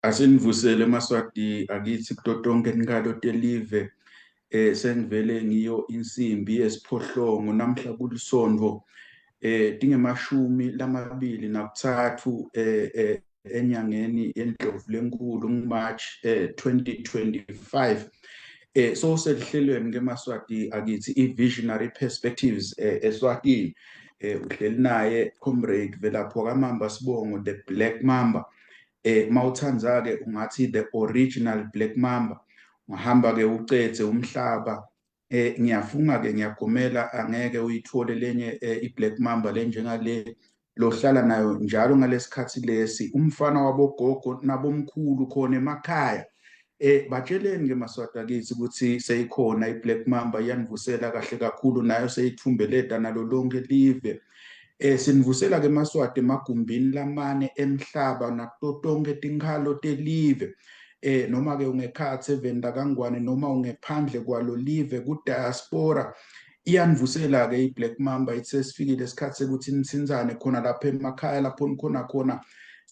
Asinivusele emaSwati akithi kuto tonke tinkhalo telive. Sengivele ngiyo insimbi yesiphohlongo namhla kulisonto, tinge-23 enyangeni yeNdlovu lenkulu, March 2025. So selihlelweni ke maSwati akithi, i-Visionary Perspectives eSwatini. Uhleli naye Comrade Velapho kaMamba Sibongo, the Black Mamba. Mawuthandza ke ungathi the original Black Mamba. Ungahamba ke ucedze umhlaba, ngiyafunga ke, ngiyagomela, angeke uyithole lenye i-Black Mamba lenjengale lohlala nayo njalo ngalesikhathi lesi, umfana wabogogo nabomkhulu khona emakhaya. Batsheleni ke maSwati akithi ukuthi seyikhona i-Black Mamba, iyanivusela kahle kakhulu, nayo seyithumbeleta nalo lonke live. Sinivusela ke maSwati emagumbini lamane emhlaba nakuto tonke tinkhalo telive. Noma ke ungekhatsi eveni lakaNgwane noma ungephandle kwalo live, ku diaspora, iyanivusela ke i-Black Mamba. Ithi sesifikile isikhathi sekuthi nithintsane khona lapha emakhaya, lapho nikhona khona,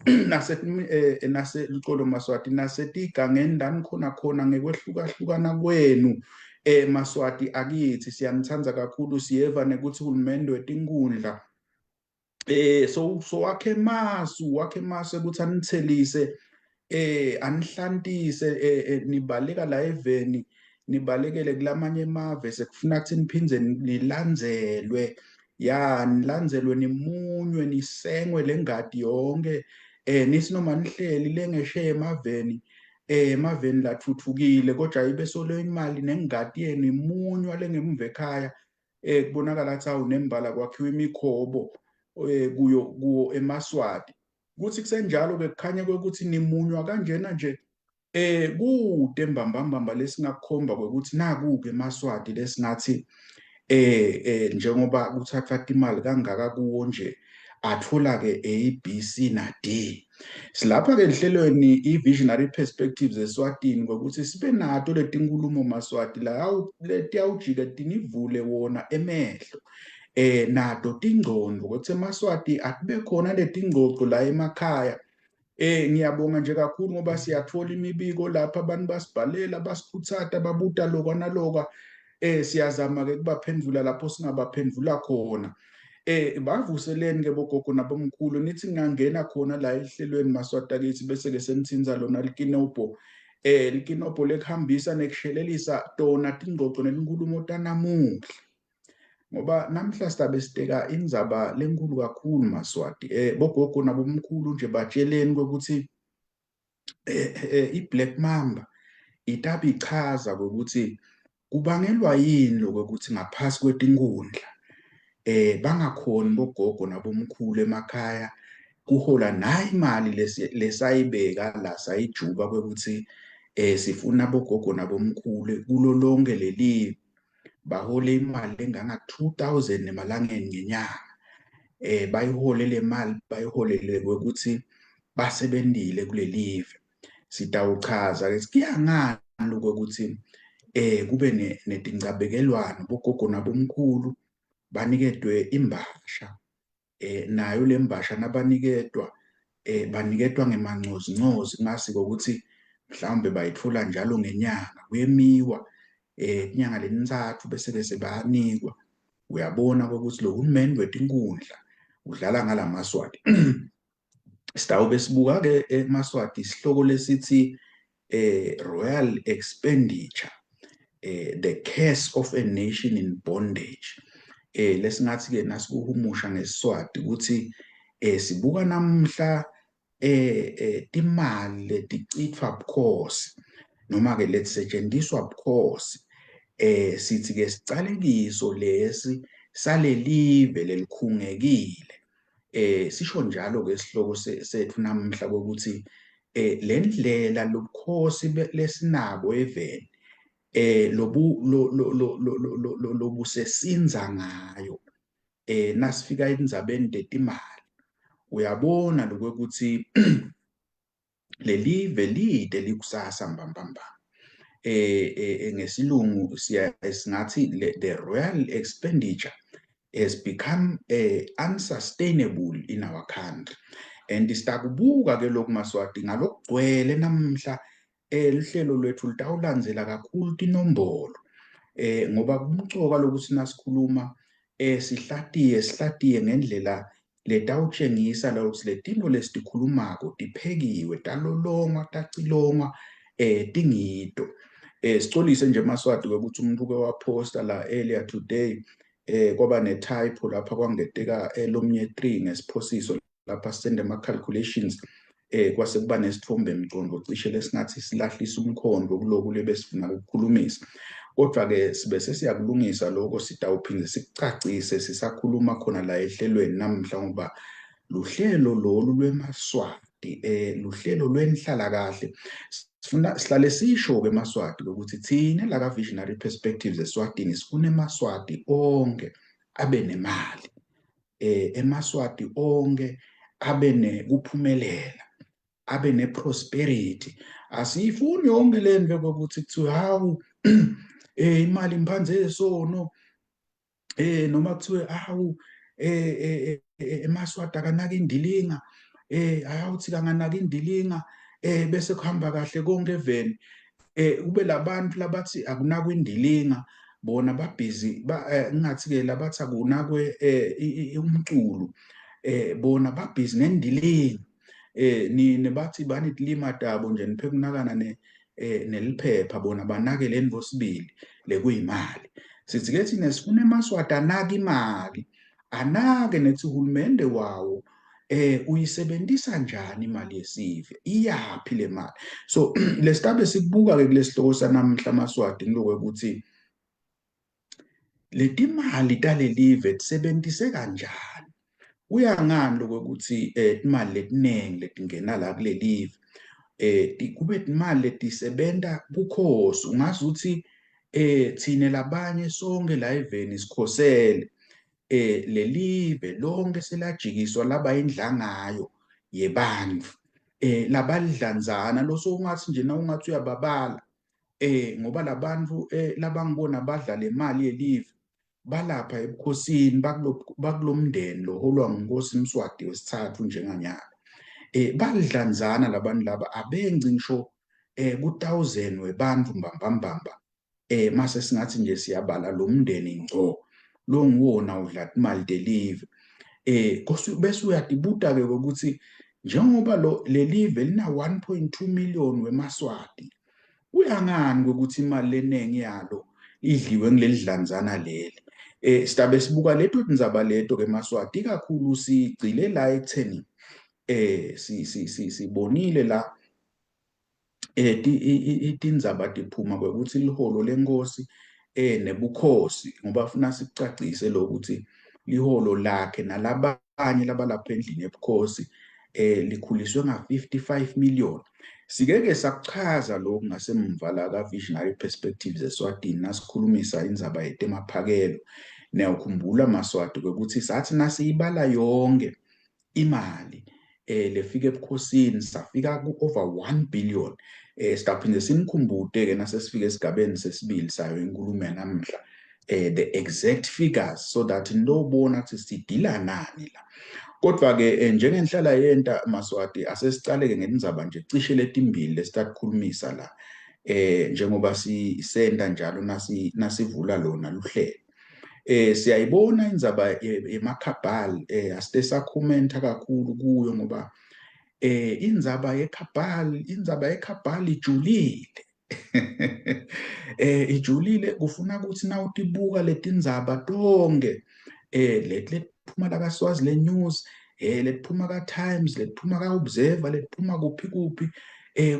nase nase lucolo maSwati, nasetigangeni la nikhona khona ngekwehlukahlukana kwenu. MaSwati akithi, siyanithanda kakhulu. Siyeva nekuthi uhulumende wetinkundla so wakhe emasu ukuthi anithelise, anihlantise. Nibaleka la eveni, nibalekele kulamanye emave, sekufuna kuthi niphindze nilandzelwe, ya, nilandzelwe, nimunywe, nisengwe lengadi yonke. Nithi noma nihleli lengesheya emaveni, emaveni lathuthukile, kodwa ibe solo imali nengadi yenu imunywa lengemuva ekhaya. Kubonakala athi awu, nembala kwakhiwa imikhobo kuyo kuwo emaSwati. Kuthi kusenjalo ke kukhanya kwekuthi nimunywa kanjena nje. Kude mbambambamba lesingakukhomba kwekuthi naku-ke emaSwati lesingathi njengoba kuthathwa imali kangaka kuwo nje, athola-ke A, B, C na D. Silapha-ke enhlelweni i-Visionary Perspectives eSwatini kwekuthi sibe nato letinkulumo maSwati la letiyawujika tinivule wona emehlo nato tingcondo ukuthi emaSwati akube khona letingcoco la emakhaya. Ngiyabonga nje kakhulu ngoba siyathola imibiko lapha, abantu basibhalela, basikhuthata, babuta lokwa nalokwa. Siyazama ke kubaphendvula lapho singabaphendvula khona. Bavuseleni ke bogogo nabomkhulu, nithi ngingangena khona la ehlelweni maSwati akithi, bese ke senithinza lona likinobho, likinobho lekuhambisa nekushelelisa tona tingcoco nenkulumo tanamuhla, ngoba namhla sizabe siteka indzaba lenkulu kakhulu maSwati. Bogogo nabomkhulu nje, batsheleni ukuthi i-Black Mamba itabe ichaza ukuthi kubangelwa yini lokuthi ngaphasi kwetinkundla bangakhoni bogogo nabomkhulu emakhaya kuhola nayi imali lesayibeka la, sayijuba kwekuthi sifuna bogogo nabomkhulu kulo lonke leli bahole imali enganga 2000 emalangeni ngenyanga. Bayihole le mali, bayiholele kwekuthi basebentile kulelive. Sitawuchaza ke kuya ngani lokuthi kube netincabekelwano, bogogo nabomkhulu baniketwe imbasha. Nayo le mbasha nabaniketwa, baniketwa ngemancozincozi, kungasiko ukuthi mhlawumbe bayithola njalo ngenyanga, kuyemiwa inyanga lemintsatfu bese bese bayanikwa. Uyabona ukuthi lo hulumeni wetinkundla udlala ngalamaswati. Sitawube sibuka-ke emaSwati isihloko lesithi Royal Expenditure, the curse of a nation in bondage. Lesingathi ke nasikuhumusha ngeSiswati ukuthi sibuka namhla timali leticitfwa bukhosi noma ke letisetjentiswa bukhosi. Sithi ke sicalekiso lesi salelive lelikhungekile. Sisho njalo ke isihloko sethu namhla ukuthi le ndlela lobukhosi lesinabo eveni lobu lo lobusesinza ngayo nasifika endzabeni tetimali, uyabona lokuthi lelive lide likusasa mbambamba. Ngesilungu siya singathi the royal expenditure has become unsustainable in our country. And sitakubuka ke lokhu maSwati ngalokugcwele namhla luhlelo lwethu litawulandzela kakhulu tinombolo ngoba kumcoka lokuthi nasikhuluma sihlatiye sihlatiye ngendlela letawutshengisa lokuthi letinto lesitikhulumako tiphekiwe talolongwa tacilongwa tingito. Sicolise nje maSwati ukuthi umuntu uke waphosta la earlier today kwaba ne-typo lapha kwangeteka lomnye 3 ngesiphosiso lapha sende ama-calculations kwase kuba nesithombe mcondo cishe lesingathi silahlisa umkhondo kuloku lebesifuna ukukhulumisa. Kodwa-ke sibe sesiyakulungisa lokho, sitawuphinde sikucacise sisakhuluma khona la ehlelweni namhla, ngoba luhlelo lolu lwemaSwati luhlelo lwenhlalakahle. Sifuna sihlale sisho-ke emaSwati ukuthi thina la ka-Visionary Perspectives eSwatini sifuna emaSwati onke abe nemali, emaSwati onke abe nekuphumelela, abe ne-prosperity. Asiyifuni yonke le nto yokuthi kuthiwe hawu imali imphanze yesono, noma kuthiwe hawu emaSwati akanaka indilinga, ayawuthi kanganaka indilinga bese kuhamba kahle konke eveni. Kube labantu labathi akunakwe indilinga bona babhizi ngathi-ke labathi akunakwe umculo bona babhizi nendilinga. Nine bathi banitilima tabo nje niphe kunakana ne neliphepha bona banake lento sibili lekuyimali. Sithi ke thina sifuna emaSwati anake imali, anake nethi uhulumende wawo uyisebenzisa njani imali yesive, iyaphi le mali. So lesitabe sikubuka ke kulesihloko sanamhla maSwati ngiloko ukuthi letimali talelive tisebentise kanjani. Kuya ngani lokuthi imali letinengi letingena la kulelive kube imali letisebenta bukhosi, ungazi ukuthi thine labanye sonke la eveni sikhosele lelive lonke selajikiswa laba indlangayo yebantfu labalidlanzana lo. So ungathi nje na ungathi uyababala ngoba labantu labangibona badla le mali yelive balapha ebukhosini bakulomndeni loholwa nguNkosi Mswati wesithathu njenganyalo. Balidlanzana labantu laba abenci ngisho ku-1000 webantfu mbambambamba. Mase singathi nje siyabala lo mndeni ngco lo nguwona udla imali delive. Bese uyatibuta ke ukuthi njengoba lo lelive lina 1.2 million wemaSwati, kuyangani ukuthi imali lenengi yalo idliwe ngileli dlanzana leli. Sitabe sibuka leto tindzaba leto ke maSwati, ikakhulu sigcile la ekutheni si si si sibonile la tindzaba tiphuma kwekuthi liholo lenkosi nebukhosi, ngoba funa sikucacise lokuthi liholo lakhe nalabanye labalapha endlini yebukhosi likhuliswe nga-55 million. Sike-ke sakuchaza lokhu ngasemva la ka-Visionary Perspectives eSwatini nasikhulumisa indzaba yetemaphakelo. Niyawukhumbula maSwati kwekuthi sathi nasiyibala yonke imali lefika ebukhosini safika ku-over 1 billion. Sitaphinde sinikhumbute-ke nasesifike esigabeni sesibili sayo inkulumo yanamhla the exact figures so that nilobona ukuthi sidila nani la. Kodwa-ke njengenhlala yenta maSwati asesicale-ke ngetindzaba nje cishe letimbili lesitakukhulumisa la njengoba sisenta njalo nasivula lona luhlelo. Siyayibona indzaba yemakhabhali, asite sakhomenta kakhulu kuyo ngoba indzaba yekhabhali ijulile. Ijulile, kufuna ukuthi nawutibuka letindzaba tonke leti letiphuma la kaSwaziland News, letiphuma ka Times, letiphuma ka Observer, letiphuma kuphi kuphi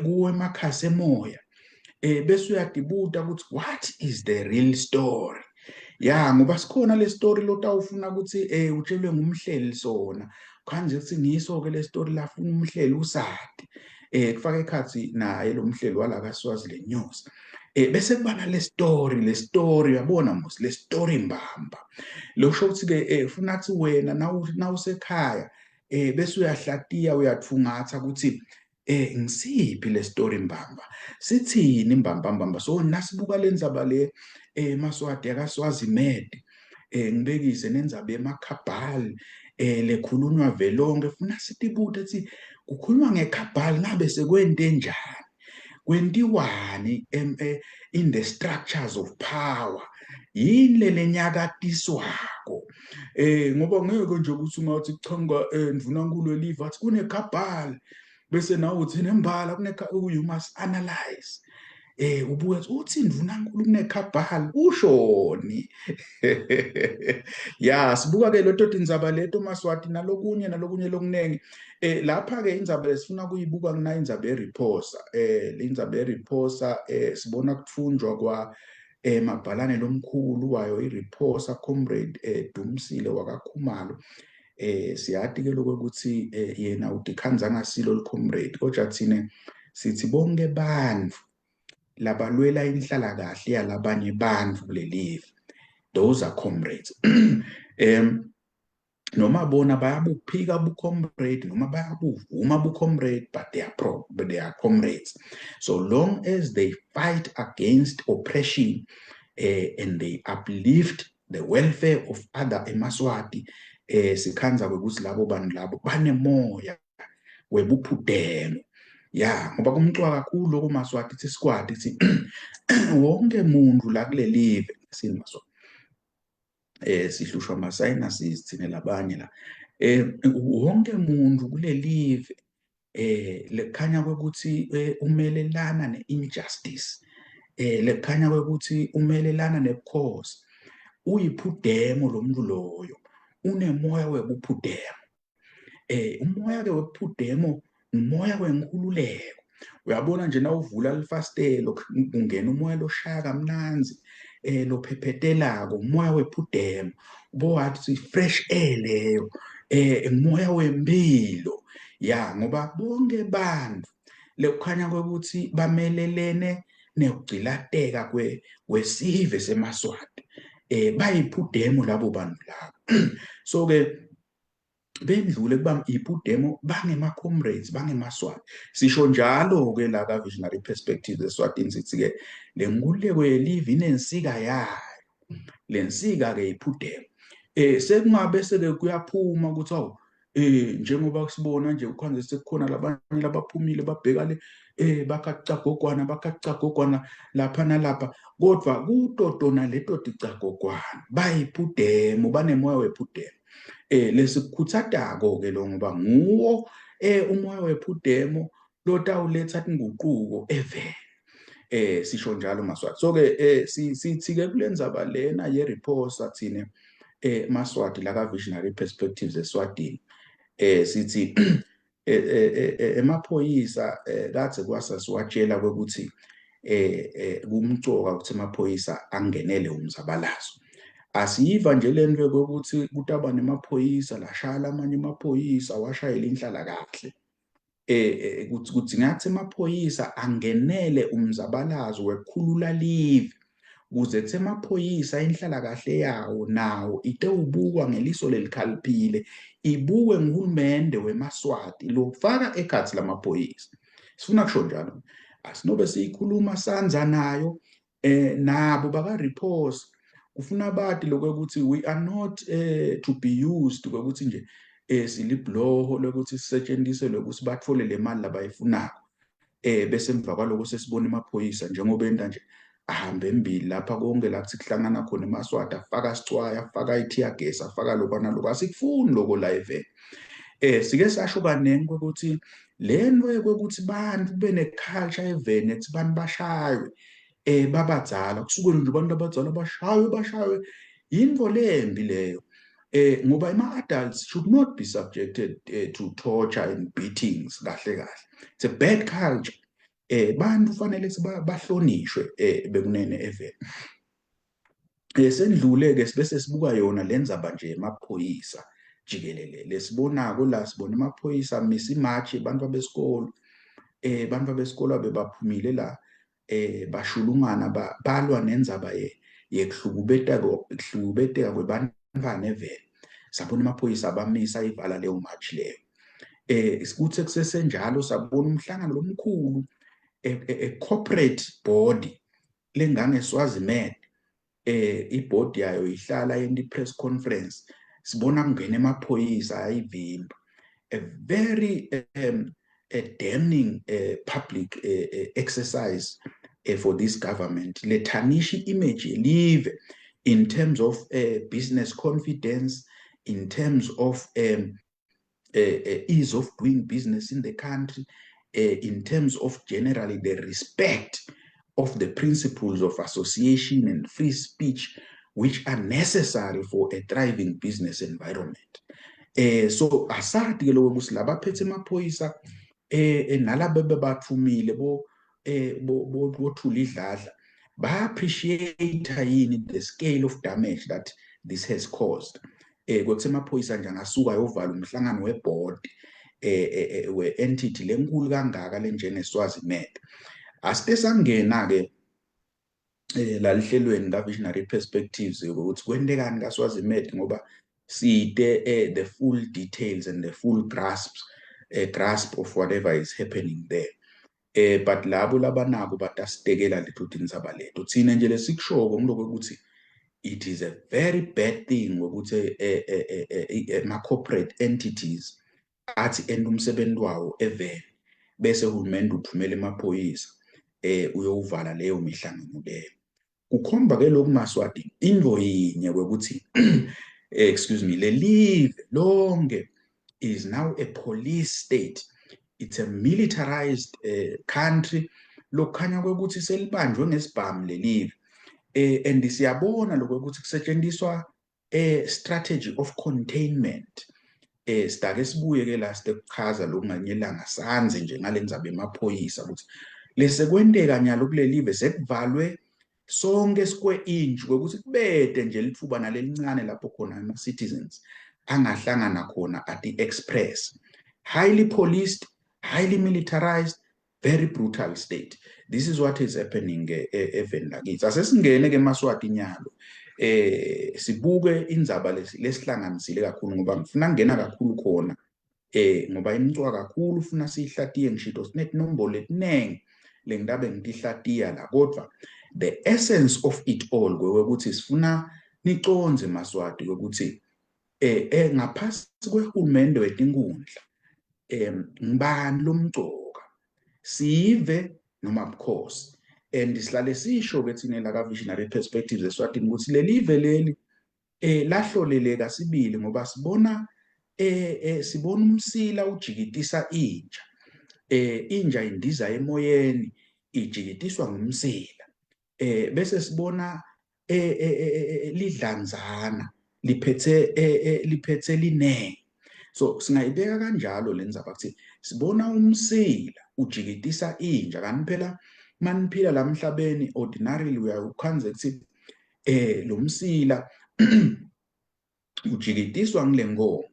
kuwe emakhasi emoya, bese uyatibuta ukuthi what is the real story. Ya, ngoba sikhona le story lotawufuna ukuthi utshelwe ngumhleli sona, khanje ukuthi ngiso ke le story lafuna umhleli usati kufaka ekhathi naye lo mhleli wala kaSwaziland News. Bese kuba nale story, le story uyabona mos, le story mbamba lo sho ukuthi ke ufuna kuthi wena nawusekhaya bese uyahlatiya uyathungatha ukuthi ngisiphi le story mbamba, sithini mbamba mbamba. So nasibuka lendzaba le maSwati akaSwazi med, ngibekise nendzaba yemakhabhali Lekhulunywa velonke funa sitibute ukuthi kukhulunywa ngekhabhali ngabe sekwente njani, kwentiwani in the structures of power, yini lelenyakatiswako, ngoba ngeke nje ukuthi ungathi kuchamuka ndvunankulu welive athi kunekhabhali bese nawe uthi nembala kune. You must analyze, ubuke uthi ndvunankulu kunekhabhali ushoni. Ya, sibuka ke leto tindzaba leto, Maswati, nalokunye nalokunye lokunengi. Lapha ke indzaba lesifuna kuyibuka kuna indzaba yeReposa. Indzaba yeReposa, sibona kutfunjwa kwa mabhalane lomkhulu wayo iReposa, Comrade Dumsile wakaKhumalo. Siyati ke lokuthi yena utikhandza ngasilo licomrade, kodwa thine sithi bonke bantfu labalwela inhlalakahle yalabanye bantfu kulelive, those are comrades. Noma bona bayabuphika bucomrade noma bayabuvuma bucomrade, but they are comrades so long as they fight against oppression and they uplift the welfare of other emaSwati. Sikhandza ukuthi labo bantu labo banemoya webuphudemo, ya, ngoba kumcwa kakhulu lokho, Maswati, thi sikwati thi wonke umuntu la kulelive sini, Maswati, sihlushwa ama sinuses thina labanye la. Wonke umuntu kulelive lekhanya kwekuthi umelelana neinjustice, lekhanya kwekuthi umelelana nebukhosi, uyiphudemo lo muntu loyo, unemoya webuphudemo. Umoya ke webuphudemo umoya wenkululeko. Uyabona nje nawuvula lifastelo kungena umoya loshaya kamnandzi, lophephetelako, umoya wephudemo, bowathi fresh air leyo, umoya wempilo, ya, ngoba bonke bantfu lekukhanya kwekuthi bamelelene nekugcilateka kwesive semaSwati, bayiphudemo labo bantu labo. So ke bendlule kuba iphudemo, bangema-comrades, bangemaSwati. Sisho njalo-ke la ka-Visionary Perspectives eSwatini, sithi-ke le nkululeko yelive inensika yayo, le nsika-ke iphudemo. Sekungabe seke kuyaphuma ukuthi awu, njengoba sibona nje ukhanze sekukhona labanye labaphumile babheka le, bakacagogwana bakacagogwana lapha nalapha, kodwa kuto tona leto ticagogwana bayiphudemo, banemoya wephudemo. Lesikukhutsatako ke lo, ngoba nguwo umoya wephudemo lotawuletha tinguquko eveni. Sisho njalo, Maswati. So ke sithi ke kulendzaba lena ye Reposa, thine Maswati la ka Visionary Perspectives eSwatini, sithi emaphoyisa kadze kwasa siwatshela kwekuthi kumcoka ukuthi emaphoyisa angenele umzabalazo. Asiyiva nje lento yokuthi kutaba nemaphoyisa lashaya lamanye emaphoyisa, washayela inhlala kahle. Kudzinga ukuthi emaphoyisa angenele umzabalazo wekukhulula live ukuze kuthi emaphoyisa inhlalakahle yawo nawo itewubukwa ngeliso lelikhaliphile, ibukwe nguhulumende wemaSwati lofaka ekhatsi lamaphoyisa. Sifuna kusho njalo, asinobe siyikhuluma sanza nayo. Nabo baka-Repos kufuna bati lokuthi we are not to be used kwekuthi nje silibhuloho lokuthi sisetshenziswe ukuthi batfole le mali labayifunako, bese emva kwaloko sesibona emaphoyisa njengoba enta nje, ahambe embili lapha konke la kuthi kuhlangana khona emaSwati, afaka sicwaya, afaka i-tear gas, afaka lokho naloko. Asikufuni loko la eveni. Sike sasho kaningi ukuthi lento yokuthi bantu kube ne-culture eveni ethi bantu bashaywe babadzala, kusukela nje abantu abadzala bashaywe bashaywe, yintfo lembi leyo, ngoba ama-adults should not be subjected to torture and beatings. Kahle kahle, it's a bad culture. Bantu fanele bahlonishwe bekunene eveni. Sendlule ke sibese sibuka yona lendzaba nje emaphoyisa jikelele. Lesibonako la, sibona emaphoyisa misa imarch abantu besikolo. Abantu besikolo bebaphumile la, bashulungana, balwa nendzaba yekuhlukubeteka, kuhlukubeteka kwebantfwana eveni. Sabona amaphoyisa abamisa, ivala leyo march leyo. Kuthe kusesenjalo sabona umhlangano lomkhulu, a corporate body lengange Swazimed, ibhodi yayo ihlala yenta i-press conference. Sibona kungena emaphoyisa ayivimba. A very a damning public exercise for this government, le-tarnish image yelive in terms of business confidence, in terms of ease of doing business in the country, in terms of generally the respect of the principles of association and free speech, which are necessary for a thriving business environment. So asati ke lokho ukuthi labaphethe emaphoyisa nalabo bebathumile bo bo bothula idladla ba appreciate yini the scale of damage that this has caused. Kwekuthi emaphoyisa nje angasuka ayovala umhlangano weboard we-entity lenkulu kangaka lenjenge-Swazimed. Asite sangena ke lalihlelweni ka Visionary Perspectives ukuthi kwentekani kaSwazimed, ngoba side the full details and the full grasp of whatever is happening there. But labo labanako batasitekela lethu tindzaba lethu. Thina nje lesikushoko ngiloko ukuthi it is a very bad thing ukuthi ema corporate entities athi enda umsebenzi wawo eveni, bese uhulumende uthumela emaphoyisa uyowuvala leyo mihlangano leyo. Kukhomba ke lokhu, Maswati, intfo yinye kwekuthi, excuse me, lelive lonke is now a police state. It's a militarized country. Lokukhanya kwekuthi selibanjwe ngesibhamu lelive, and siyabona lokho ukuthi kusetshenziswa a strategy of containment. Sidake sibuye ke la sikuchaza lokunganyelanga sanze nje ngalendzaba emaphoyisa ukuthi lesekwenteka nyalo kulelive, sekuvalwe sonke square inch kwekuthi kubede nje lithuba nalelincane lapho khona ama-citizens angahlangana khona at express. Highly policed, highly militarized, very brutal state. This is what is happening eveni lakithi. Asesingene ke, Maswati, nyalo sibuke indzaba lesihlanganisile kakhulu, ngoba ngifuna ngena kakhulu khona ngoba imcwa kakhulu, ufuna siyihlatiye. Ngishito sinetinombolo letinengi lengidabe ngitihlatiya la, kodwa the essence of it all kwekuthi sifuna nicondze, Maswati, ukuthi ngaphasi kwehulumende wetinkundla ngibani lomcoka, sive noma bukhosi? And sihlale sisho ke thina la ka Visionary Perspectives eSwatini ukuthi lelive leli lahloleleka sibili, ngoba sibona umsila ujikitisa inja, inja indiza emoyeni ijikitiswa ngumsila, bese sibona lidlanzana liphethe linene. So singayibeka kanjalo le ndzaba kuthi sibona umsila ujikitisa inja, kanti phela maniphila la emhlabeni, ordinarily uyawukhanze ukuthi lo msila ujikitiswa ngile nkomo,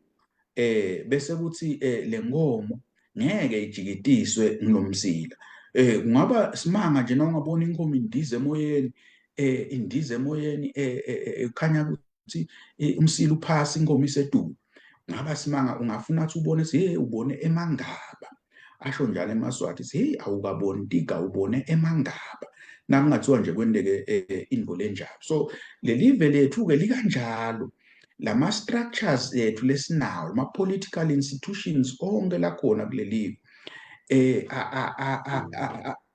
bese kuthi le nkomo ngeke ijikitiswe ngilomsila. Kungaba simanga nje nawungabona inkomo indiza emoyeni, indiza emoyeni, khanya ukuthi umsila uphasi, inkomo isedulu. Ngaba simanga, ungafuna ukuthi ubone ukuthi hey, ubone emangaba. Asho njalo emaSwati, hey, awukaboni tiga, ubone emangaba, nakungathiwa nje kwenteke intfo lenjalo. So lelive lethu ke likanjalo, lama structures ethu lesinawo, ama political institutions onke lakhona kulelive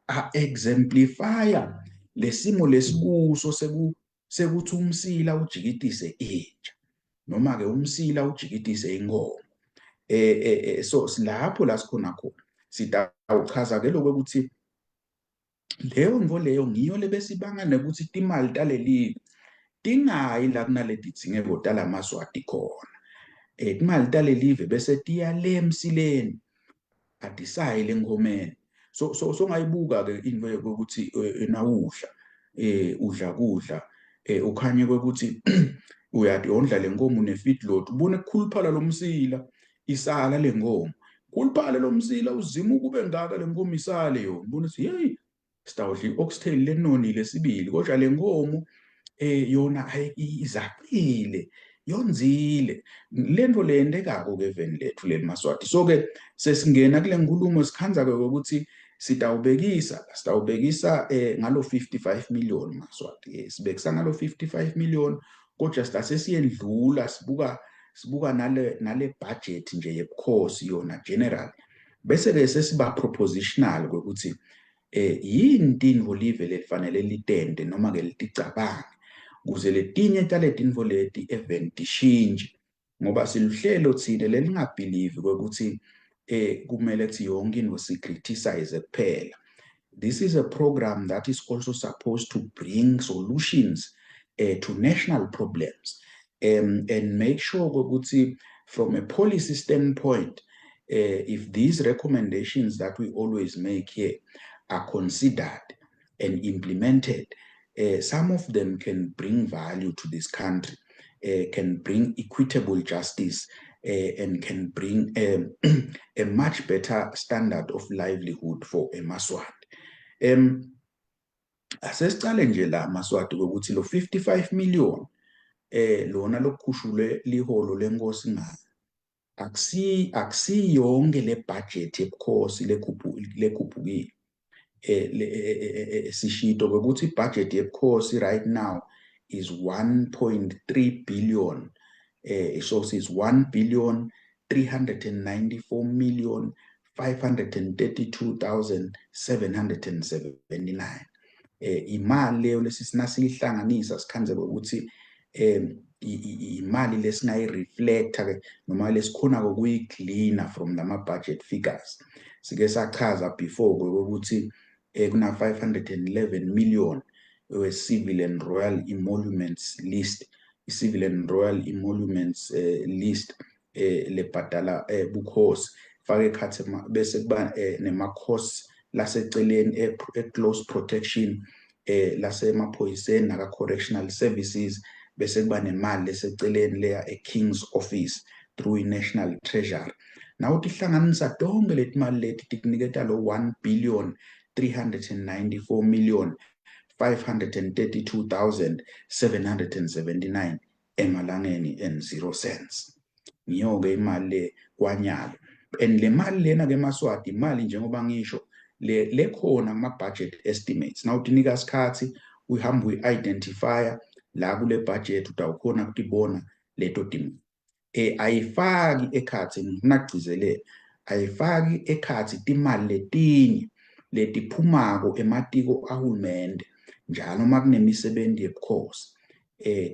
a exemplifya lesimo lesikuso sekuthi umsila ujikitise inja noma ke umsila ujikitise inkomo. So silapho la sikhona khona. Sitawuchaza ke lokho ukuthi leyo ntfo leyo ngiyo lebesibanga nekuthi timali talelive tingayi la kunaletidzingeko talamaswati khona. Timali talelive bese tiya le emsileni, atisayi lenkhomeni. So songayibuka ke into yokuthi nawudla udla kudla, ukhanye kwekuthi uyadondla lenkomo ne-feedlot, ubone kukhuluphala lomsila, isala lenkomo, khuluphale lomsila uzima ukube ngaka, lenkomo isale yona. Ubone ukuthi hey, sitawudla i-oxtail lenonile sibili, kodwa le nkomo yona izacile, yonzile. Lento leyentekako ke eveni lethu leli, Maswati. So ke sesingena kule nkulumo, sikhandza ke ukuthi sitawubekisa ngalo 55 million, Maswati. Sibekisa ngalo 55 million, kodwa sitase siyendlula sibuka Sibuka nale budget nje yebukhosi yona general, bese ke sesiba propositional kwekuthi yini tintfo live lelifanele litente noma ke liticabange ukuze letinye taletinfo leti even tishintshe, ngoba siluhlelo thine lelingabhilivi kwekuthi kumele kuthi yonke into si-criticize kuphela. This is a program that is also supposed to bring solutions to national problems and make sure ukuthi from a policy standpoint, if these recommendations that we always make here are considered and implemented, some of them can bring value to this country, can bring equitable justice, and can bring a much better standard of livelihood for eMaswati. Asesicale nje la, Maswati, ukuthi lo 55 million lona lokukhushulwe liholo lenkosi ngayo, akusiyonke le budget yebukhosi lekhuphukile. Sishito ukuthi ibudget yebukhosi right now is 1.3 billion, so it's 1 billion 394 million 532,779. Imali leyo lesisinasihlanganisa, sikhanze ukuthi imali lesingayi-reflecta ke noma lesikhona ukuyi-gleana from lama budget figures. Sike sachaza before ukuthi kuna 511 million we-civil and royal emoluments list, i-civil and royal emoluments list lebhadala bukhosi, fake ekhathi, bese kuba nema-costs laseceleni e-close protection lasemaphoyiseni naka-correctional services, bese kuba nemali leseceleni leya e-King's Office through i-National Treasury. Nawuthi ihlanganisa tonke leti mali leti, tikuniketa lo 1 billion 394 million 532,779 emalangeni and 0 cents. Ngiyo-ke imali le kwanyalo, and le mali lena ke, Maswati, imali njengoba ngisho le lekhona kuma budget estimates. Nawutinika isikhathi uhamba uyi-identifya la kule budget, utawukhona ukutibona leto timali. Ayifaki ekhathi, ngifuna kugcizelela, ayifaki ekhathi timali letinye letiphumako ematiko ahulumende njalo uma kunemisebenzi yebukhosi.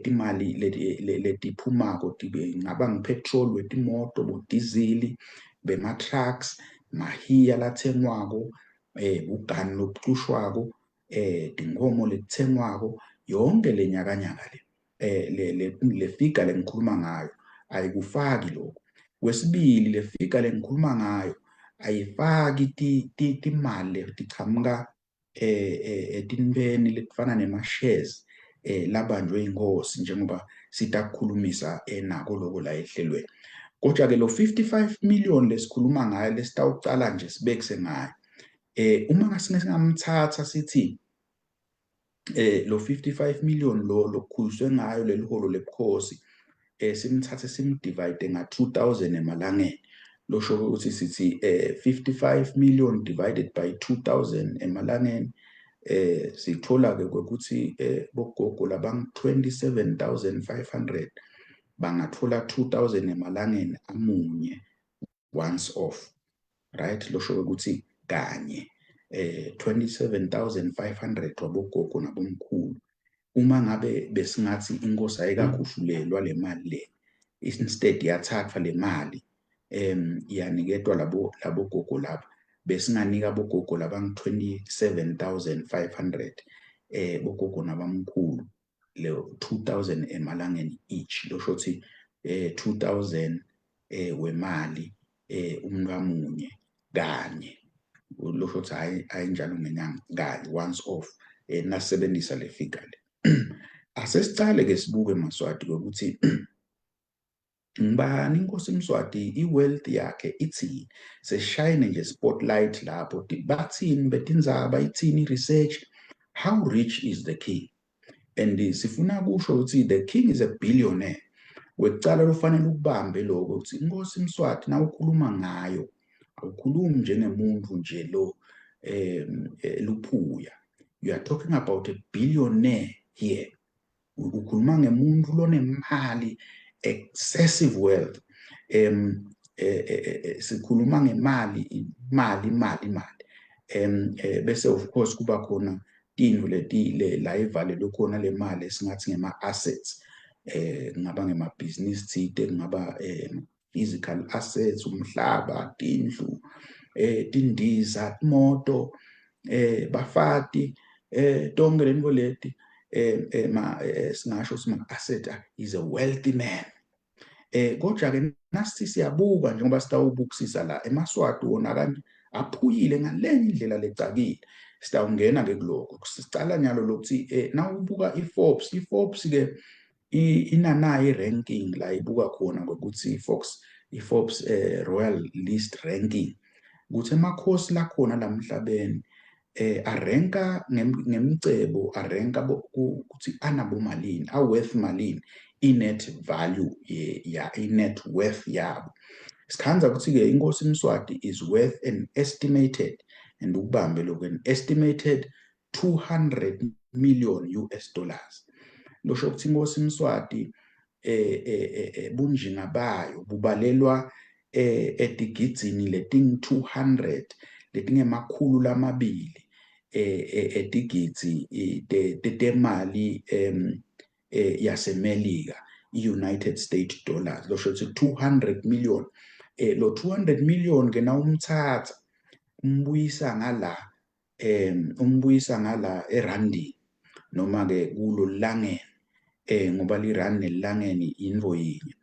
Timali letiphumako tibe ingaba ngipetrol wetimoto, bodizili bema-trucks, mahiya lathengwako, ugani lobucushwako, tinkhomo letitsengwako, yonke le nyakanyaka le. Le figure lengikhuluma ngayo ayikufaki lokho. Kwesibili, le figure lengikhuluma ngayo ayifaki timali letichamuka etintweni letifana nema-shares labanjwe inkosi, njengoba sitakukhulumisa nako loko la ehlelweni. Kodwa-ke lo 55 million lesikhuluma ngayo, lesitawucala nje sibekise ngayo, uma singamthatha sithi lo 55 million lo lokukhuliswe ngayo leli holo lebukhosi, simthathe simdivide nga 2000 emalangeni, losho ukuthi sithi 55 million divided by 2000 emalangeni, sithola ke ukuthi bogogo labang 27,500 bangathola 2000 emalangeni amunye once off, right? Losho ukuthi kanye 27,500 wabogogo nabomkhulu, uma ngabe besingathi inkosi ayikakhushulelwa le mali le, instead yathathwa le mali yaniketwa labo gogo laba, besinganika bogogo labangu 27,500 bogogo nabamkhulu le 2000 emalangeni each, losho ukuthi 2000 wemali umuntu amunye kanye, losho ukuthi hayi, ayinjalo ngenyanga, kanye once off, nasebenzisa le figure le. Asesicale ke sibuke, Maswati, ukuthi ngibani inkosi Mswati, i-wealth yakhe ithini. Seshayine nje spotlight lapho, bathini betindzaba, ithini research, how rich is the king? And sifuna kusho ukuthi the king is a billionaire. Kwekucala lofanele ukubambe lokho ukuthi inkosi Mswati nawukhuluma ngayo, awukhulumi njengemuntu nje lo luphuya. You are talking about a billionaire here. Ukhuluma ngemuntu lonemali Excessive wealth. Sikhuluma ngemali, imali, imali, imali. Bese of course kuba khona tintfo leti la ivalelwe khona le mali, esingathi ngema-assets, kungaba ngemabhizinisi tsite, kungaba physical assets, umhlaba, tindlu, tindiza, imoto, bafati, tonke lento leti, ma singasho ukuthi ma-asset. Is a wealthy man. Kodwa ke nasithi siyabuka, njengoba sitawubukisisa la, emaSwati wona kanje aphuyile ngalenye indlela lecakile. Sitawungena ke kuloko. Sicala nyalo lokuthi nawubuka iForbes, iForbes ke inanayo i-ranking la ibuka khona ngokuthi iForbes Royal List ranking, ukuthi emakhosi lakhona lamhlabeni arenka ngemcebo, arenka ukuthi anabomalini, a-worth malini, i-net value ya i-net worth yabo. Sikhandza ukuthi-ke inkosi Mswati is worth an estimated, and ukubambe lokho, an estimated 200 million US dollars. Losho ukuthi inkosi Mswati bunjinga bayo bubalelwa etigidzini leting 200, letingemakhulu lamabili etigidzi temali yaseMelika, i-United States dollars. Losho ukuthi 200 million. Lo 200 million ke nawumthatha umbuyisa ngala, umbuyisa ngala erandini noma ke kulo langeni, ngoba lirandi nelangeni intfo yinye,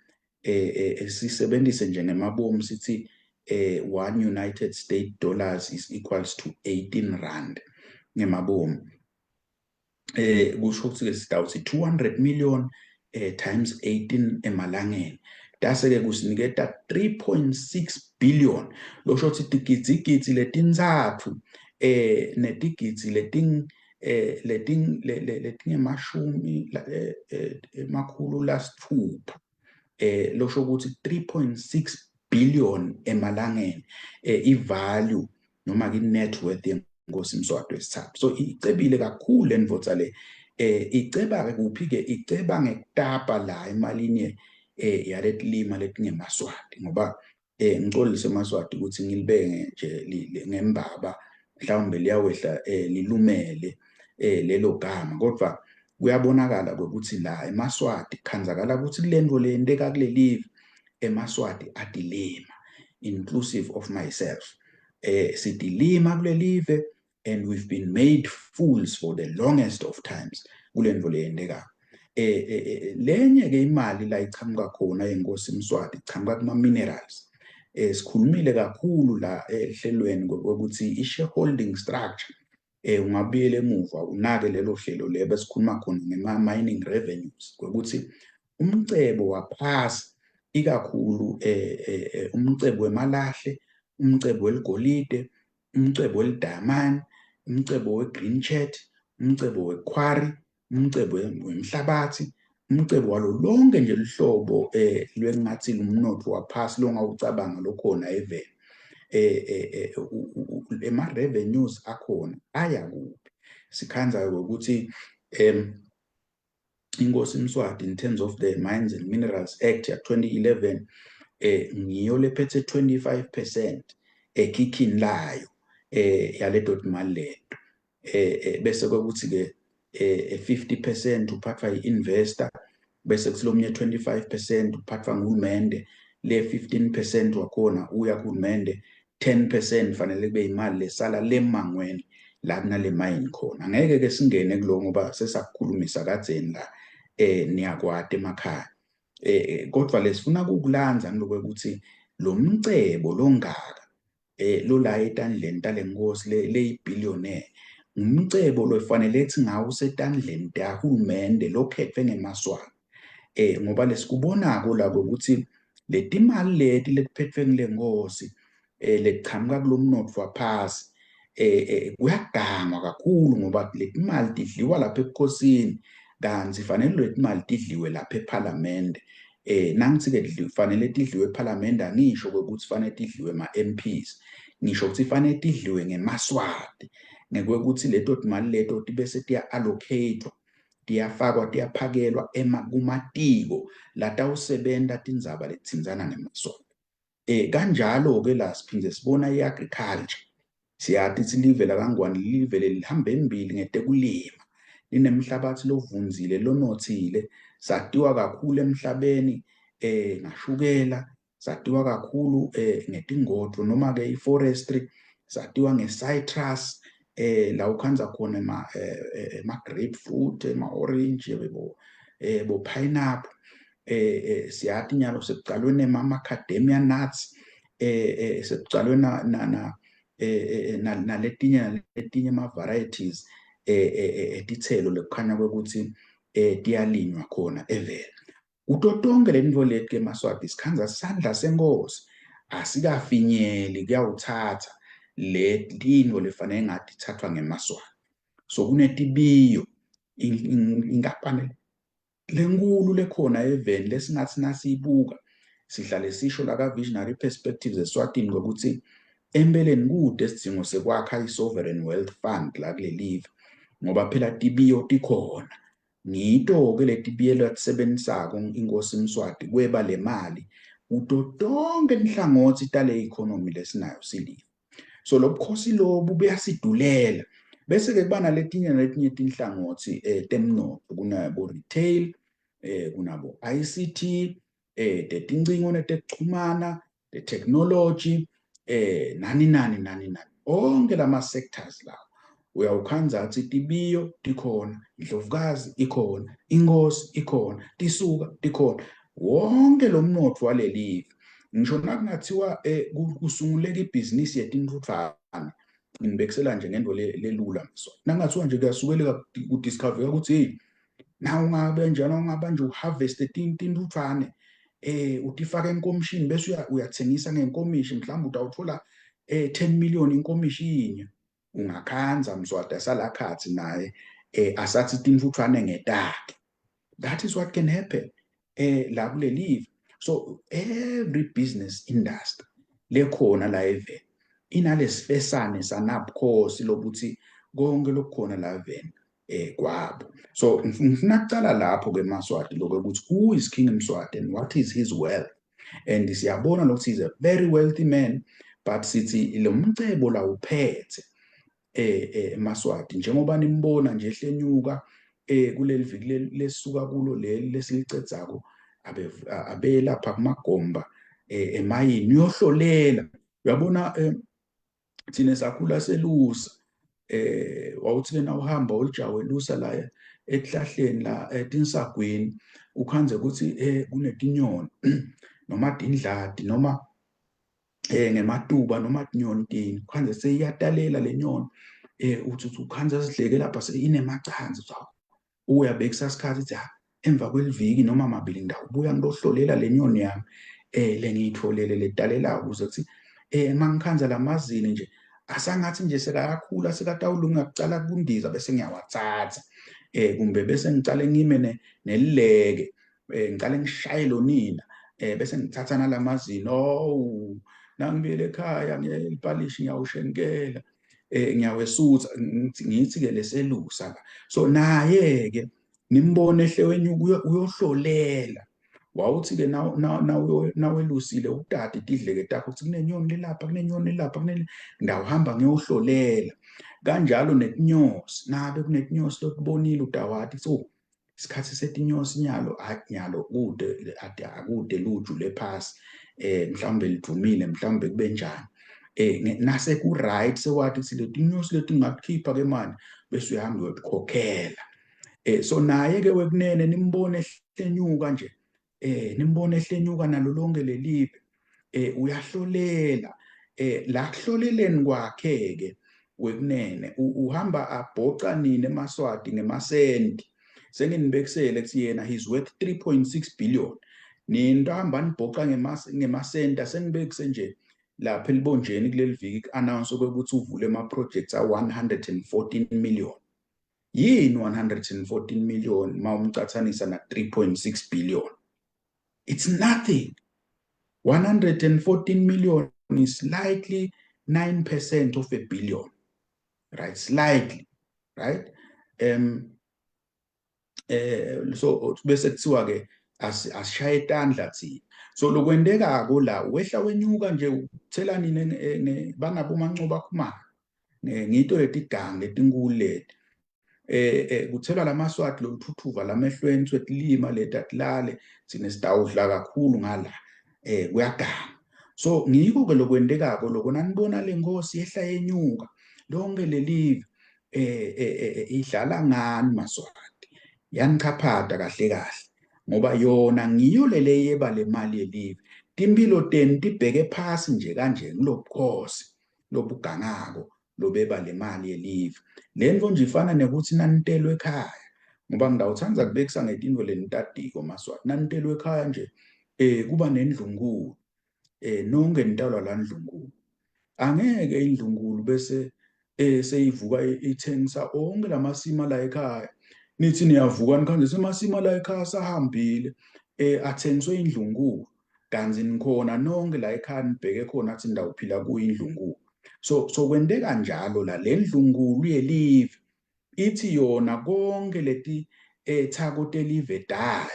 sisebenzise nje ngemabomu sithi 1 United States dollars is equals to 18 rand ngemabomu. Kusho ukuthi ke sitawuthi 200 million times 18 emalangeni, tase ke kusiniketa 3.6 billion. Losho ukuthi tigidzigidzi letintsatfu netigidzi leting eh leting letingemashumi 600, losho ukuthi 3.6 billion emalangeni, i-value noma ke net worth yenkosi Mswati wesithathu. So icebile kakhulu lendvodza le. Iceba ke kuphi ke? Iceba ngekutapa la emalini yaletilima letingemaswati, ngoba ngicolise emaSwati ukuthi ngilibeke nje ngembaba, mhlawumbe liyawehla, lilumele lelo gama, kodwa kuyabonakala ukuthi la emaSwati khanzakala ukuthi kulento leyenteka kulelive, emaSwati atilima, inclusive of myself. Sitilima kulelive and we've been made fools for the longest of times kulento leyenteka. Lenye ke imali la ichamuka khona yenkosi Mswati ichamuka kuma minerals. Sikhulumile kakhulu la ehlelweni ukuthi i-shareholding structure, ungabuyela emuva unake lelo hlelo le besikhuluma khona ngema mining revenues, ukuthi umcebo waphasi, ikakhulu umcebo wemalahle, umcebo weligolide, umcebo welidayimani, umcebo we-green chat, umcebo we-quarry, umcebo wemhlabathi, umcebo walo lonke nje luhlobo lwengathi umnotfo waphasi longawucabanga lokhona eveni, ema revenues akhona aya kuphi? Sikhandza ukuthi inkosi Mswati, in terms of the Mines and Minerals Act ya 2011, ngiyo lephethe 25% ekhikhini layo yaleto timali leto, bese kwekuthi ke 50% uphathwa i-investor, bese kuthi lomunye 25% uphathwa nguhulumende, le 15% wakhona uya kuhulumende, 10% fanele kube imali lesala lemangweni la kunale mine khona. Angeke ke singene kulo ngoba sesakukhulumisa kadzeni la, niyakwati emakhaya. Kodwa lesifuna ukukulandza ngiloko ukuthi lo mcebo longaka lo la etandleni talenkosi leyi-billionaire, umcebo lofanele ethi ngawo usetandleni tahulumende lokhetfwe ngemaswati, ngoba lesikubonako la ukuthi letimali leti letiphetfwe ngile nkosi, letichamuka kulomnotfo waphasi, kuyagangwa kakhulu, ngoba letimali tidliwa lapha ebukhosini, kantsi fanele letimali tidliwe lapha ephalamende. Nangithi ke fanele tidliwe ephalamende, angisho ukuthi fanele tidliwe ma-MPs, ngisho ukuthi fanele tidliwe ngemaswati, ngekwekuthi leto timali leto tibese tiya-allocate Tiyafakwa, tiyaphakelwa kumatiko latawusebenta tindzaba letitsintsana nemaSwati. Kanjalo-ke la siphinde sibona i-agriculture. Siyati kutsi live lakaNgwane live lelihamba embili ngetekulima, linemhlabatsi lovundzile lonotsile, satiwa kakhulu emhlabeni ngashukela, satiwa kakhulu ngetingodvo noma-ke i-forestry, satiwa nge-citrus, la ukhandza khona ema-grapefruit, ema-orange, bo pineapple. Siyati nyalo sekucalwe nema-macadamia nuts, sekucalwe na na na naletinye naletinye ama-varieties etitselo lekukhanya kwekuthi tiyalinywa khona eveni. Kuto tonke lentfo leti ke maSwati, sikhandza sandla senkosi asikafinyeli kuyawuthatha le tintfo lefanele ngathi ithathwa ngemaSwati. So kunetibiyo, inkampani lenkulu lekhona eveni lesingathi nasiyibuka, sihlale sisho la ka-Visionary Perspectives eSwatini ngokuthi empeleni kude isidzingo sekwakha i-sovereign wealth fund la kulelive, ngoba phela tibiyo tikhona. Ngito-ke letibiyo latisebentisako inkosi Mswati kweba le mali kuto tonke inhlangotsi tale economy lesinayo silive. So lobukhosi lobu buyasidulela. Bese-ke kuba naletinye naletinye tinhlangotsi temnotfo, kunabo retail, kunabo ICT, tetincingo netekuchumana, the technology, nani nani nani nani, onke lama sectors lawo uyawukhandza kutsi tibiyo tikhona, indlovukazi ikhona, inkosi ikhona, tisuka tikhona, wonke lo mnotfo walelive. Ngisho nakungathiwa kusunguleka ibhizinisi yetintfutfwane, ngibekisela nje ngento lelula, so nakungathiwa nje kuyasukeleka kudiscovereka ukuthi hey, na ungabe njalo ungaba nje uharvest tintfutfwane, utifaka enkomishini, bese uyathengisa ngenkomishi, mhlawumbe utawuthola 10 million inkomishi yinye. Ungakhandza Mswati asalakhathi naye asathi tintfutfwane ngetakhe. That is what can happen la kulelive. So every business industry lekhona la eveni inalesifesane sanabukhosi lokuthi konke lokukhona la eveni kwabo. So ngifuna kucala lapho ke maSwati, lokho ukuthi who is King Mswati and what is his wealth. And siyabona lokuthi he's a very wealthy man, but sithi lo mcebo la uphethe maSwati, njengoba nimbona nje ehlenyuka kuleli viki lesuka kulo leli lesilicedzako, abe abelapha kumagomba emayini uyohlolela. Uyabona, thina sakhula selusa, wawuthi ke nawuhamba ulijawe elusa la etihlahleni la etinsagwini, ukhandze ukuthi kunetinyoni noma tindlati noma ngematuba noma tinyoni tini, ukhandze seyiyatalela le nyoni, uthi ukhandza sidleke lapha seyinemacansi. Uyabekisa isikhathi, uthi ha, emva kweliviki noma mabili ngidawubuya ngilohlolela le nyoni yami lengiyitholele letalelayo, ukuze kuthi mangikhandza lamazini nje asangathi nje sekayakhula, sekatawulunga kucala kundiza, bese ngiyawathatha, kumbe bese ngicale ngime nelileke, ngicale ngishaye lo nina, bese ngithatha nalamazini. Oh, nangibuyele ekhaya ngiyelipalishi, ngiyawushenkela, ngiyawesutha. Ngithi ke leselusa la. So naye ke nimbone ehle wenyuka uyohlolela. Wawuthi ke nawelusile utati tidleke takho ukuthi kunenyoni lelapha, kunenyoni lelapha, kune ngawuhamba ngiyohlolela. Kanjalo netinyosi, nabe kunetinyosi lokubonile utawati, so isikhathi setinyosi nyalo, hayi nyalo kude akude luju lephasi, mhlawumbe lidumile, mhlawumbe kube njani, nase ku right sewathi ukuthi letinyosi letingakukhipha ke manje, bese uyahamba uyokukhokhela. So naye ke wekunene nimbone ehlenyuka nje, nimbone ehlenyuka nalo lonke lelive, uyahlolela. La kuhloleleni kwakhe ke wekunene uhamba abhoca nini emaSwati ngemasenti. Senginibekisele kuthi yena he's worth 3.6 billion, ninto hamba nibhoca ngemasenti. Asengibekise nje lapha elibonjeni kuleli viki ku-announce ukuthi uvule ama-projects a-114 million. Yini 114 million ma umcathanisa na 3.6 billion? It's nothing. 114 million is slightly 9% of a billion, right? Slightly, right? So bese kuthiwa ke asishaye tandla thina. So lokwentekako la, wehla wenyuka nje, uthela nine banabo Mancoba Khumalo, ngito letigangi letinkulu leti, kuthelwa lamaswati loluthuthuva lamehlweni, twetilima leti atilale, thina sitawudla kakhulu ngala, kuyaganga. So ngiko ke lokwentekako lokho nanibona lenkosi yehla yenyuka lonke lelive, idlala ngani Maswati, yanichaphata kahle kahle, ngoba yona ngiyo lele yeba le mali yelive. Timpilo tenu tibheke phasi nje kanje ngilobukhosi lobugangako lobeba le mali yelive. Lento nje ifana nekuthi nanitelwe ekhaya, ngoba ngidawuthanda kubekisa ngetintfo lenitatiko Maswati. Nanitelwe ekhaya nje, kuba nendlunkulu, nonke nitalwa la ndlunkulu. Angeke indlunkulu bese seyivuka ithengisa onke lamasima la ekhaya, nithi niyavuka nikhanze semasima la ekhaya sahambile, athengiswe indlunkulu, kanti nikhona nonke la ekhaya, nibheke khona athi ndawuphila kuyo indlunkulu. So kwenteka njalo la, le ndlunkulu yelive ithi yona konke leti thako telive dayo.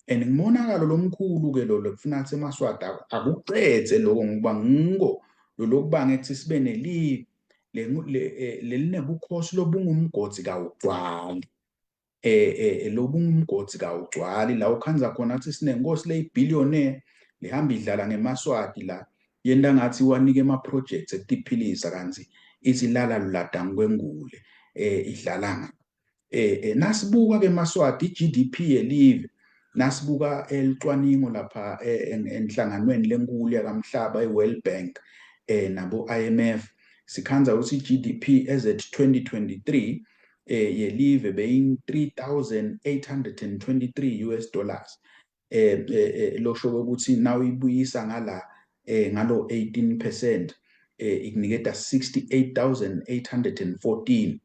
And ngumonakalo lomkhulu ke lo lekufuna ukuthi emaSwati akucedze lokho, ngoba ngiko lolokubanga ukuthi sibe nelive lelinebukhosi lobungumgodi kawugcwali, lobungumgodi kawugcwali, la ukhandza khona ukuthi sinenkosi leyibillionaire lehamba idlala ngemaswati la, yenta ngathi wanike ema-projects ekutiphilisa, kanti ithi lala luladang kwengule, idlala nga. Nasibuka ke Maswati i-GDP yelive, nasibuka elicwaningo lapha enhlanganweni lenkulu yakamhlaba, i-World Bank nabo IMF, sikhandza ukuthi i-GDP as at 2023 yelive beyi 3823 US dollars, losho ukuthi nawuyibuyisa ngala ngalo 18%, ikuniketa 68,814.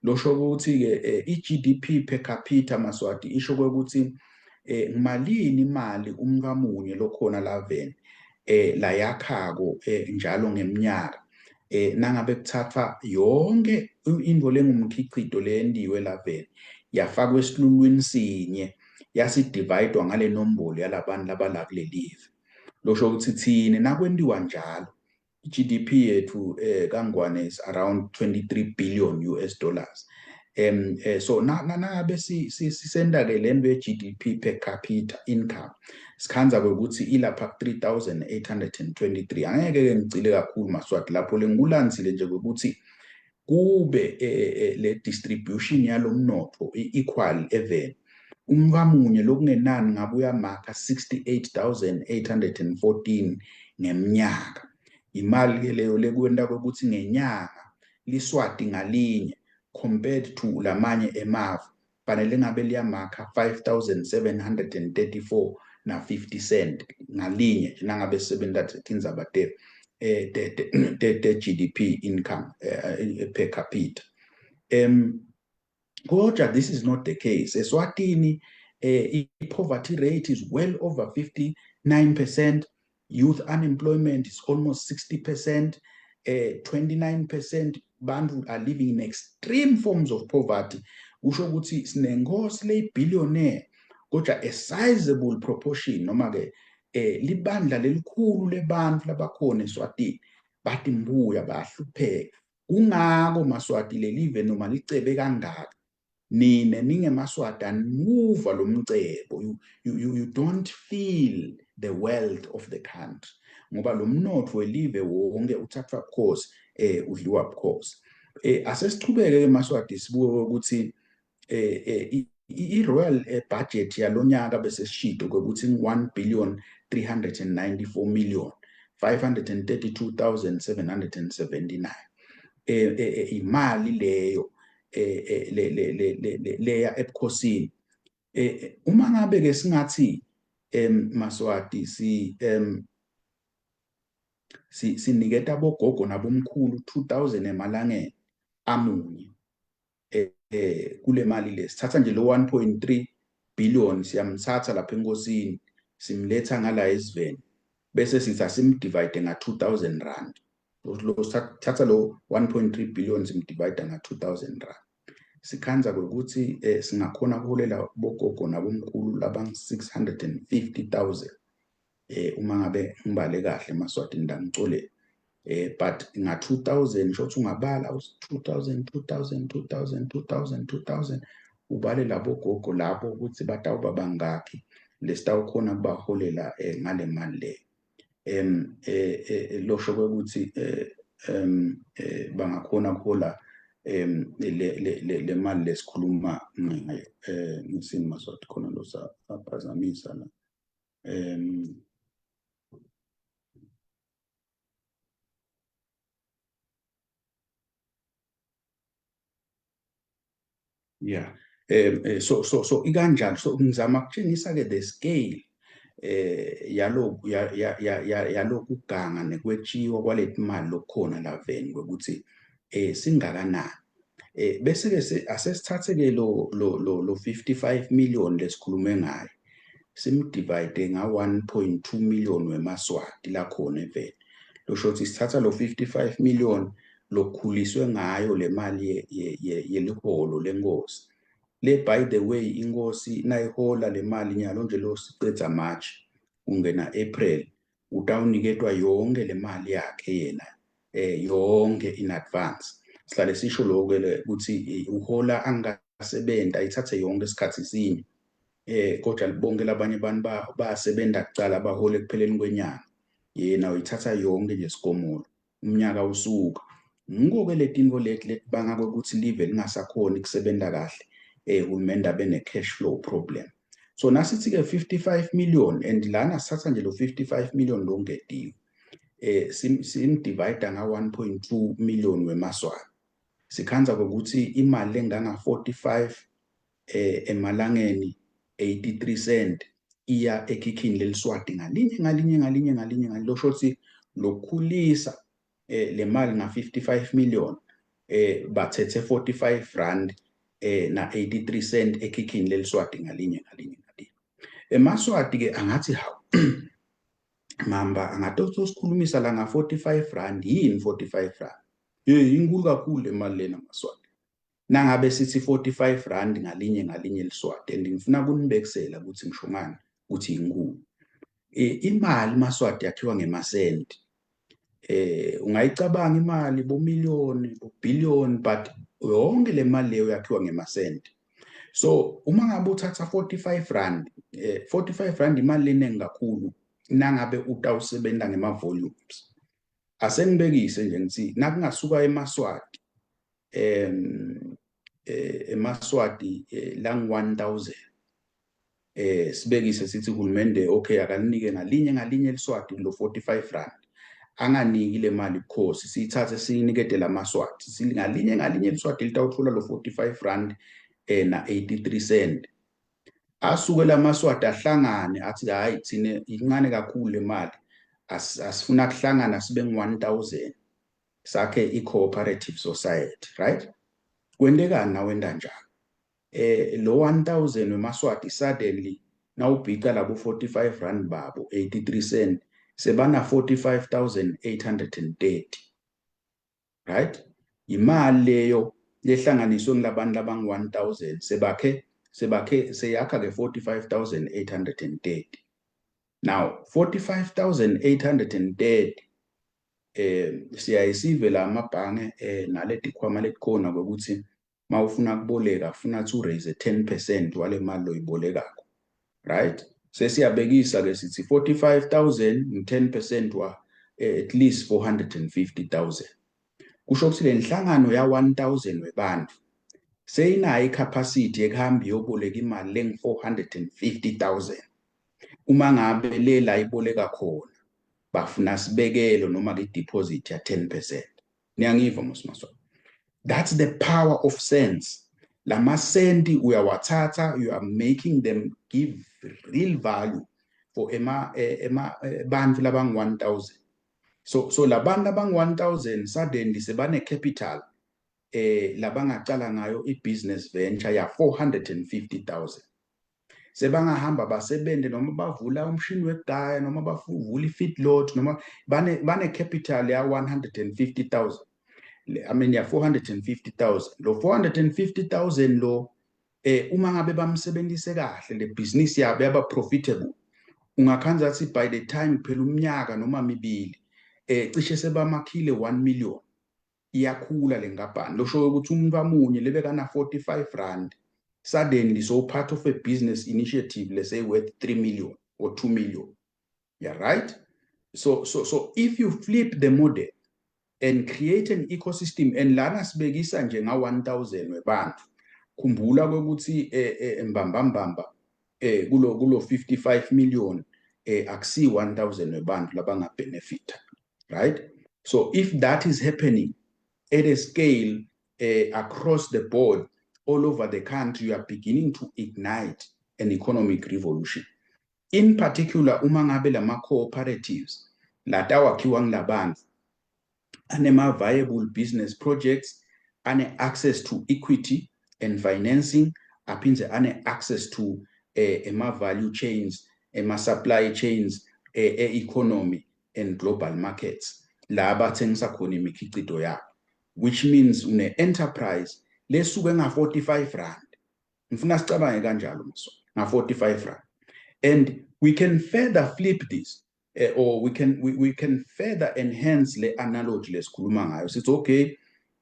Losho ukuthi ke i-GDP per capita Maswati isho ukuthi malini imali umuntu amunye lokhona laveni la yakhako njalo ngeminyaka, nangabe kuthathwa yonke intfo lengumkhicito leyendiwe laveni, yafakwa esilulwini sinye, yasidividwa ngale nombolo yalabantu labala kulelive. Losho ukuthi thine nakwentiwa njalo, i-GDP yethu kaNgwane is around 23 billion US dollars. So nangabe sisenda ke lento ye-GDP per capita income, sikhandza ukuthi ilapha 3823. Angeke ke ngigcile kakhulu Maswati lapho, lengikulandzile nje ukuthi kube le distribution yalomnotfo i-equal even, umvamunye lokungenani ngabe uyamakha 68,814 ngeminyaka. Imali ke leyo lekwenta ukuthi ngenyanga liswati ngalinye, compared to lamanye emave, fanele ngabe liyamakha 5734 na 50 cent ngalinye, nangabe sisebenta tindzaba te GDP income per capita. Kodwa this is not the case Eswatini. I-poverty rate is well over 59%, youth unemployment is almost 60%, 29% bantu are living in extreme forms of poverty. Kusho ukuthi sinenkosi leyibillionaire, kodwa a sizable proportion, noma ke libandla lelikhulu lebantu labakhona eSwatini bathi mbuya bayahlupheka. Kungako Maswati lelive noma licebe kangaka, nine ningemaswati animuva lo mcebo. You don't feel the wealth of the country, ngoba lo mnotfo welive wonke uthathwa bukhosi, udliwa bukhosi. Asesichubeke ke Maswati, sibuke ukuthi i-royal budget yalonyaka bese sishido ukuthi 1 billion 394 million 532,779, imali leyo le le le leya ebukhosini. Uma ngabe ke singathi Maswati si siniketa bogogo nabomkhulu 2000 emalangeni amunye kule mali le, sithatha nje lo 1.3 billion, siyamthatha lapha enkosini, simletha ngala esiveni, bese sithi asimdivide nga 2000 rand. Lo thatha lo 1.3 billion, simdivide nga 2000 rand. Sikhandza kwekutsi singakhona kuholela bogogo nabomkhulu labangu-650,000, uma ngabe ngibale kahle emaSwatini ngicolele, but nga 2000 shothi ungabala 2000 2000 2000 2000 2000, ubale labo gogo labo ukuthi batawuba bangakhi lesitawukhona kubaholela ngale mali leyo. Losho kwekuthi bangakhona kuhola le mali lesikhuluma ngayo. Ngisini Maswati, khona lo saphazamisa la. Yeah, so ikanjalo. So ngizama ukutshengisa ke the scale yaloku yalokuganga nekwetshiwa kwaletimali lokukhona laveni kwekuthi singakanani. Bese ke asesithathe ke lo 55 million lesikhulume ngayo, simdivide nga 1.2 million wemaSwati lakhona eveni. Losho ukuthi sithatha lo 55 million lokukhuliswe ngayo le mali yeliholo lenkosi le. By the way, inkosi nayihola le mali nyalo nje, lo sicedza March kungena April, utawuniketwa yonke le mali yakhe yena yonke in advance. Sihlale sisho lokho ukuthi uhola angasebenza ayithathe yonke isikhathi sinye, kodwa bonke labanye abantu bayasebenza kucala bahole ekupheleni kwenyanga, yena uyithatha yonke nje sigomolo umnyaka usuka. Ngiko-ke letinto leti letibanga kwekuthi live lingasakhoni kusebenza kahle, uhulumende abe ne-cash flow problem. So nasithi-ke 55 million, and lana sithatha nje lo 55 million longediwe, simdivide nga 1.2 million wemaSwati, sikhandza ukuthi imali lenganga 45 emalangeni 83 cent iya ekhikhini leliswati ngalinye ngalinye ngalinye ngalinye ngalinye. Losho ukuthi lokukhulisa le mali nga 55 million, bathethe 45 rand na 83 cent ekhikhini leliswati ngalinye ngalinye ngalinye. EmaSwati ke angathi, hawu mamba, angatotho sikhulumisa la nga 45 rand, yini 45 rand? Hey, inkulu kakhulu le mali lena maSwati. Nangabe sithi 45 rand ngalinye ngalinye liswati, and ngifuna kunibekisela ukuthi ngisho ngani ukuthi inkulu imali maSwati, yakhiwa ngemasenti. Ungayicabanga imali bo million, bo billion, but yonke le mali leyo yakhiwa ngemasenti. So uma ngabe uthatha 45 rand, 45 rand imali leningi kakhulu nangabe utawusebenza ngema volumes. Asengibekise nje ngithi nakungasuka emaSwati, emaSwati lang 1000, sibekise sithi uhulumende, okay, akalinike ngalinye ngalinye liswati lo 45 rand, anganiki le mali bukhosi, siyithathe siyinikete lamaSwati ngalinye ngalinye liswati litawuthola lo 45 rand na 83 cent. Asuke lamaSwati ahlangane athi, hayi, thine incane kakhulu le mali, asifuna kuhlangana sibe ngu-1000 sakhe i-cooperative society, right? Kwentekani nawenta njalo? Lo 1000 wemaSwati suddenly nawubhica labo 45 rand babo 83 cent, sebana 45,830, right? Imali leyo lehlanganiswe ngilabantu labangu 1000, sebakhe seyakha ke 45,830. Now 45,830, siyayisive la amabhange naletikhwama letikhona ukuthi mawufuna kuboleka funa to raise 10% wale mali loyibolekako, right? Sesiyabekisa ke sithi 45,000 ngi-10% wa at least 450,000. Kusho ukuthi le nhlangano ya 1000 webantu seyinayo icapacity ekuhamba iyoboleka imali lengu 450,000 uma ngabe le la iboleka khona bafuna sibekelo noma ke deposit ya 10%. Niyangiva mos Maswati? That's the power of cents. Lamasenti uyawathatha, you are making them give real value for ema bantu labangu 1000. So labantu abangu 1000 suddenly sebane capital labangacala ngayo i-business venture ya 450,000. Sebangahamba basebenze noma bavula umshini wekugaya noma bavula i-feedlot noma bane capital ya 150,000. I mean, ya 450,000, lo 450,000 lo, uma ngabe bamsebenzise kahle, le business yabo yaba profitable, ungakhandza ukuthi by the time phela umnyaka noma mibili, cishe sebamakhile 1 million. Iyakhula le nkampani. Losho ukuthi umuntu amunye lebekana R45 suddenly so part of a business initiative, let's say, worth 3 million or 2 million. Yeah, right. So if you flip the model and create an ecosystem, and lana sibekisa nje nga 1000 webantu, khumbula ukuthi mbamba mbamba kulo 55 million akusi 1000 webantu labanga benefit, right? So if that is happening at a scale across the board, all over the country, you are beginning to ignite an economic revolution. In particular, uma ngabe lama cooperatives latawakhiwa ngilabantu anema viable business projects, ane access to equity and financing, aphindze ane access to ema value chains, ema supply chains, e-economy and global markets la bathengisa khona imikhicito yabo, which means une enterprise lesuke nga R45. Ngifuna sicabange kanjalo mso, nga R45. And we can further flip this, or we can further enhance le analogy lesikhuluma ngayo. Sithi, okay,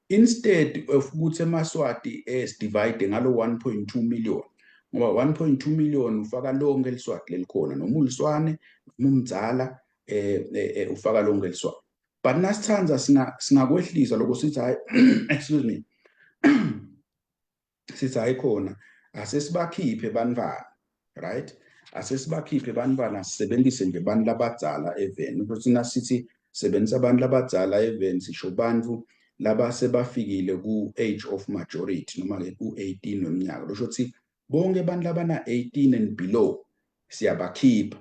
instead of ukuthi emaSwati divide ngalo 1.2 million, ngoba 1.2 million ufaka lonke eliswati lelikhona, noma uliswane noma umdzala, ufaka lonke eliswati. But nasithandza singakwehlisa lokho, sithi hayi, excuse me, sithi hayi khona, asesibakhiphe bantwana, right? Asesibakhiphe bantwana, sisebenzise nje abantu labadzala eveni. Ukuthi nasithi sebenzisa abantu labadzala eveni, sisho bantfu laba sebafikile ku-age of majority, noma-ke ku-18 weminyaka. Losho ukuthi bonke abantu labana-18 and below siyabakhipha.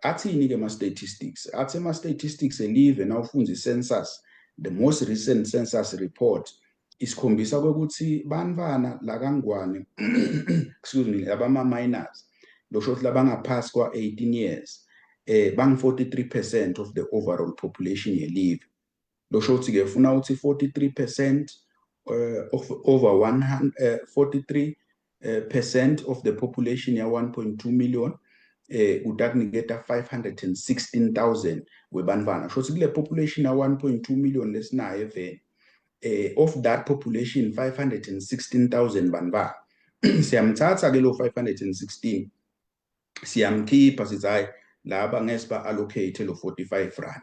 Athini-ke ama-statistics? Athi ama-statistics elive, nawufundza i-census, the most recent census report isikhombisa ukuthi bantwana lakaNgwane, excuse me, labama-minors, losho ukuthi labangaphasi kwa-18 years, bang-43% of the overall population yelive. Losho ukuthi-ke funa ukuthi 43% of over 100, 43 percent of the population ya 1.2 million utakuniketa 516,000 webantwana. Sho ukuthi kule population ya 1.2 million lesinayo eveni, of that population, 516,000 bantwana. Siyamthatha ke lo 516, siyamkhipha, sithi hayi, laba ngeke siba allocate lo R45.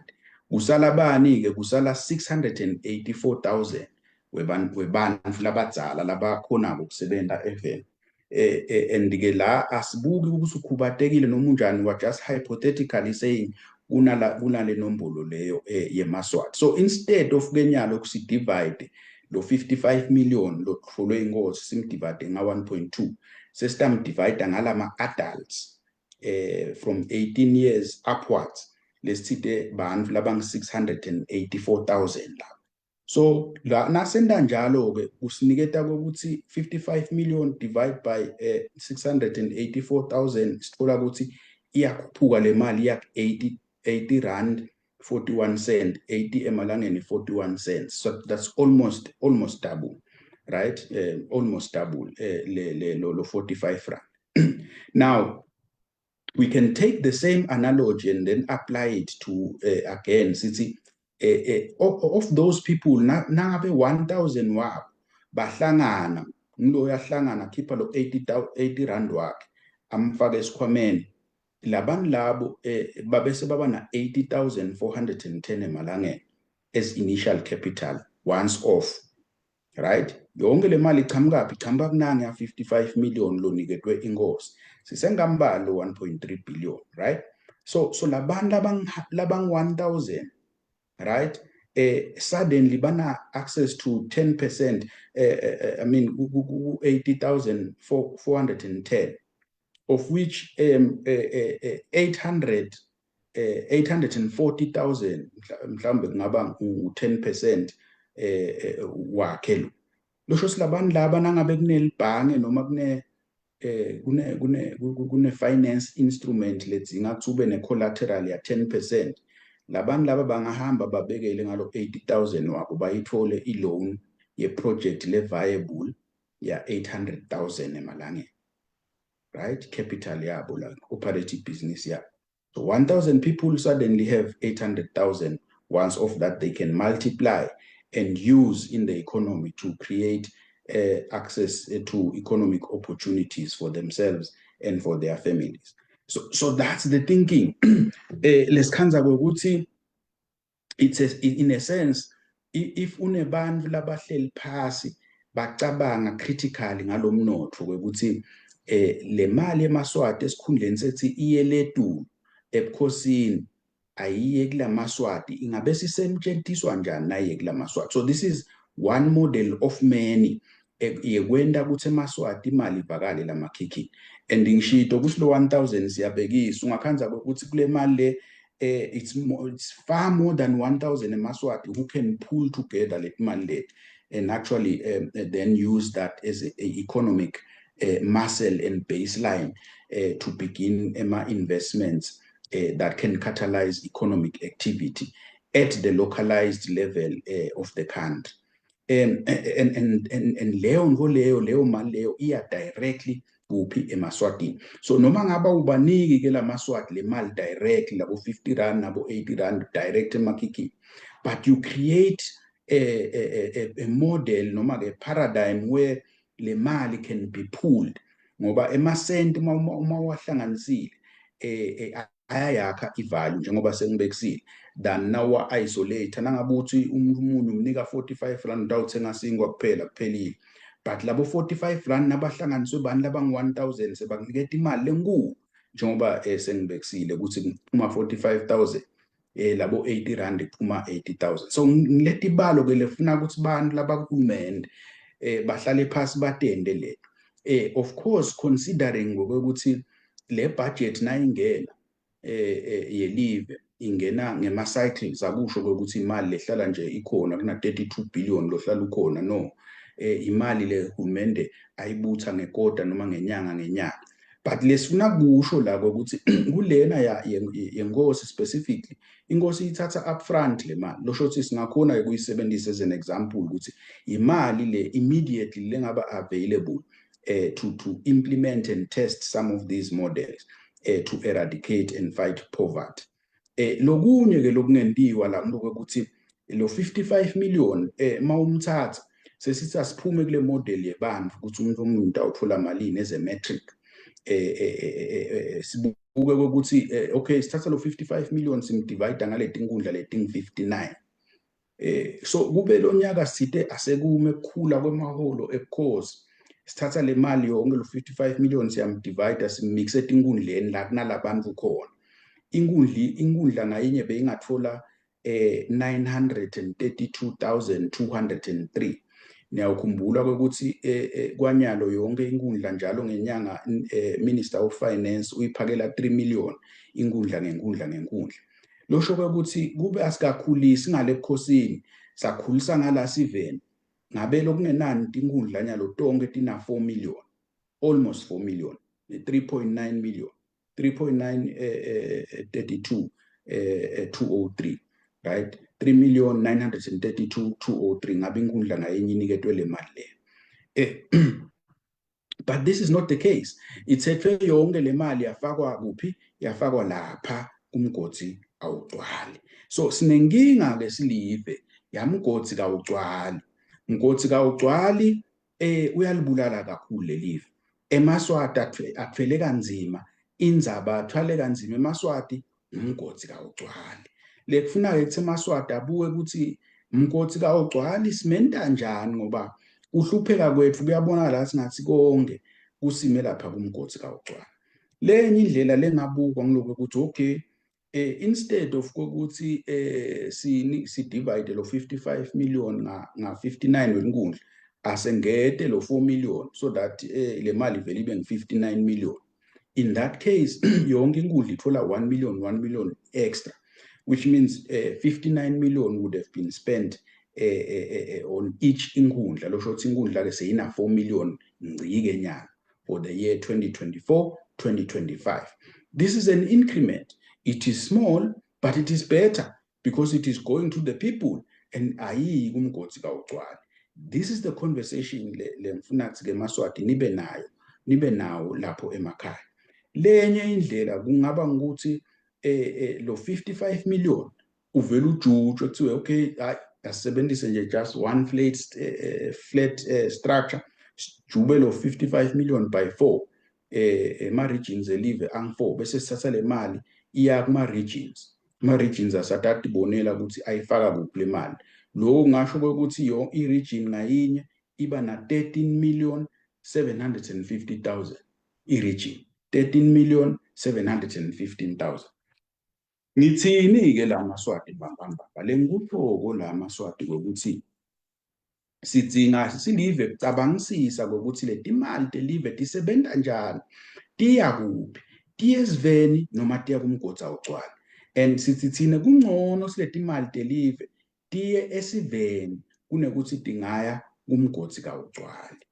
Kusala bani ke? Kusala 684,000 webantfu labadzala labakhonako ukusebenta eveni. And ke la asibuki ukuthi ukhubatekile noma unjani, we just hypothetically saying kunale nombolo leyo yemaSwati. So instead of kenyalo kusi-divide lo 55 million lo tfolwe inkosi, simdivide nga 1.2, sesitamdivide ngalama adults from 18 years upwards, lesithite bantfu labang 684,000 la. So la nasenta njalo ke, kusiniketa ukuthi 55 million divide by 684,000, sithola ukuthi iyakhuphuka le mali, iya 80 R80 41 cent, 80 emalangeni 41 cents. So that's almost double, right? Almost double le lo R45. Now we can take the same analogy and then apply it to again, sithi of those people, nangabe 1000 wabo bahlangana, ngilo yahlangana, khipha lo R80 wakhe, amfake esikhwameni, labantu labo babese baba na 80,410 emalangeni as initial capital once off, right? Yonke le mali iqhamuka phi? Iqhamuka kunange ya 55 million loniketwe inkosi, sisengambalo 1.3 billion, right? So labantu labang 1000, right, suddenly bana access to 10%, I mean 80,410, of which 800 840,000 mhlawumbe kungaba u10% wakhe lo. Losho silabantu laba, nangabe kunelibhange noma kune finance instrument ledzinga kuthi ube ne collateral ya 10%, Labantu laba bangahamba babekele ngalo 80,000 wabo, bayithole i-loan ye-project le-viable ya 800,000 emalangeni, right? Capital yabo la operative business yabo. So 1000 people suddenly have 800,000 once off that they can multiply and use in the economy to create access to economic opportunities for themselves and for their families. So that's the thinking. Lesikhandza kwekuthi in a sense, if unebantu labahleli phasi bacabanga critically ngalomnotfo kwekuthi le mali emaSwati, esikhundleni sethi iye letulu ebukhosini, ayiye kulamaswati, ingabe sisemtshentiswa njani naye kulamaswati? So this is one model of many yekwenta ukuthi emaSwati imali ivakale lamakhikhini. And ngishito ukuthi lo 1000 siyabekisa, ungakhandza ukuthi kule mali le it's far more than 1000 emaSwati who can pull together le mali le and actually then use that as a economic muscle and baseline to begin ema investments that can catalyze economic activity at the localized level of the country. And leyo nto leyo, leyo mali leyo iya directly kuphi? EmaSwatini. So noma ngaba ubaniki ke lamaswati le mali directly, labo 50 rand nabo 80 rand direct emakhikhini, but you create a model noma ke paradigm where le mali can be pooled, ngoba emasenti uma wahlanganisile ayayakha i-value, njengoba sengibekisile, than nawa isolate. Nangabe uthi umuntu umunye umnika 45 rand, utawuthenga sinkwa kuphela, kuphelile. But labo 45 rand nabahlanganiswe bani labangu 1000, sebakuniketa imali lenkulu, njengoba sengibekisile ukuthi kuphuma 45,000, labo 80 rand kuphuma 80,000. So ngileti ibalo ke lefuna ukuthi bantu labakuhulumende bahlale phasi batende le, of course considering ngokuthi le budget nayingena yelive ingena ngema cycles. Akusho ukuthi imali lehlala nje ikhona kuna 32 billion lohlala ukhona. No, imali le hulumende ayibutha ngekota noma ngenyanga ngenyanga. But lesifuna kusho la ukuthi kulena ya yenkosi specifically, inkosi ithatha upfront le mali, losho ukuthi singakhona ukuyisebenzisa as an example ukuthi imali le immediately lengaba available to implement and test some of these models to eradicate and fight poverty. Lokunye ke lokungentiwa la ukuthi lo 55 million mawumthatha, sesithi asiphume kule model yebantu ukuthi umuntu omuntu awuthola malini as a metric, sibuke ukuthi okay, sithatha lo 55 million, simdivide ngaleti nkundla leti 59. So kube lo nyaka sithe asekume kukhula kwemaholo ebukhosi, sithatha le mali yonke lo 55 million, siyamdivide, simmixe etinkundleni la kunalabantu khona. Inkundla inkundla ngayinye beyingathola 932,203. Niyawukhumbula ukuthi kwanyalo yonke inkundla njalo ngenyanga Minister of Finance uyiphakela 3 million inkundla ngenkundla ngenkundla. Losho ukuthi kube asikakhulisi ngale bukhosini, sakhulisa ngala siveni, ngabe lokungenani tinkundla nyalo tonke tina 4 million, almost 4 million, 3.9 million, 3.9 32 203, right? 3 million 932 203, ngabe inkundla ngayinye iniketwe le mali leyo. But this is not the case. Ithethwe yonke le mali, yafakwa kuphi? Yafakwa lapha kumgodi awugcwali. So sinenkinga ke silive yamgodi kawugcwali. Mgodi kawugcwali uyalibulala kakhulu lelive. EmaSwati athwele kanzima indzaba, athwale kanzima emaSwati, umgodi kawugcwali. Lekufuna-ke ukuthi emaSwati abuke ukuthi mgodi kawugcwali simenta njani, ngoba kuhlupheka kwethu kuyabonakala singathi konke kusime lapha kumgodi kawugcwali. Lenye indlela lengabukwa ngiloko ukuthi okay, instead of kokuthi si divide lo 55 million nga 59 wenkundla, asengete lo 4 million so that le mali vele ibe ngu 59 million. In that case yonke inkundla ithola 1 million, 1 million extra, which means 59 million would have been spent on each inkundla. Losho ukuthi inkundla ke seyina 4 million ngcike nyanga for the year 2024 2025. This is an increment. It is small, but it is better. Because it is going to the people and ayiyi kumgodi kawugcwali. This is the conversation le ngifuna kuthi ke maSwati nibe nayo, nibe nawo lapho emakhaya. Lenye indlela kungaba ukuthi lo 55 million uvela ujutshwe, kuthiwe okay, hayi, asebenzise nje just one flat structure, sijube lo 55 million by 4 ema regions elive ang4, bese sithatha le mali iya kuma regions. Ama regions asatadibonela ukuthi ayifaka kuphi le mali. Lokho kungasho ukuthi yo i-region ngayinye iba na 13 million 750,000 i-region, 13 million 715,000. Ngithini ke la maSwati bambamba lengikuthoko la maSwati ukuthi sidzinga silive kucabangisisa ukuthi letimali telive tisebenta njani, tiya kuphi, tiye esiveni noma tiya kumgodi awugcwali. And sithi thina kungcono siletimali telive tiye esiveni kunekuthi tingaya kumgodi kawugcwali.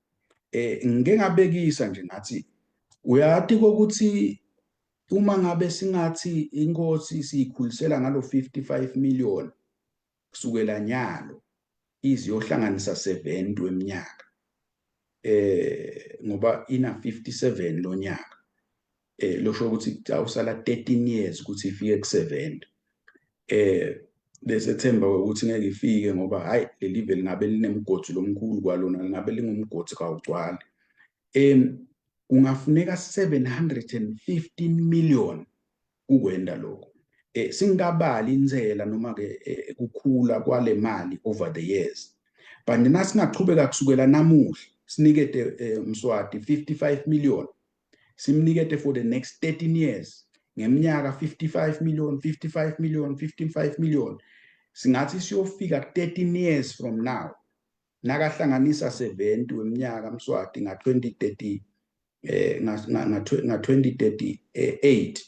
Ngike ngabekisa nje ngathi uyati ukuthi uma ngabe singathi inkosi siyikhulisela ngalo 55 million kusukela nyalo iziyohlanganisa 70 weminyaka, ngoba ina 57 lonyaka, losho ukuthi awusala 13 years ukuthi ifike ku70. Bese themba ukuthi ngeke ifike ngoba hayi, leli live lingabe linemgodi lomkhulu kwalona, lingabe lingumgodi kawugcwali. Kungafuneka 715 million ukwenda lokho, singabali inzela noma ke kukhula kwale mali over the years. But nasingachubeka kusukela namuhla sinikete Mswati 55 million, simnikete for the next 13 years, ngeminyaka 55 million, 55 million, 55 million, singathi siyofika 13 years from now nakahlanganisa 70 weminyaka Mswati nga 2030, nga 2038,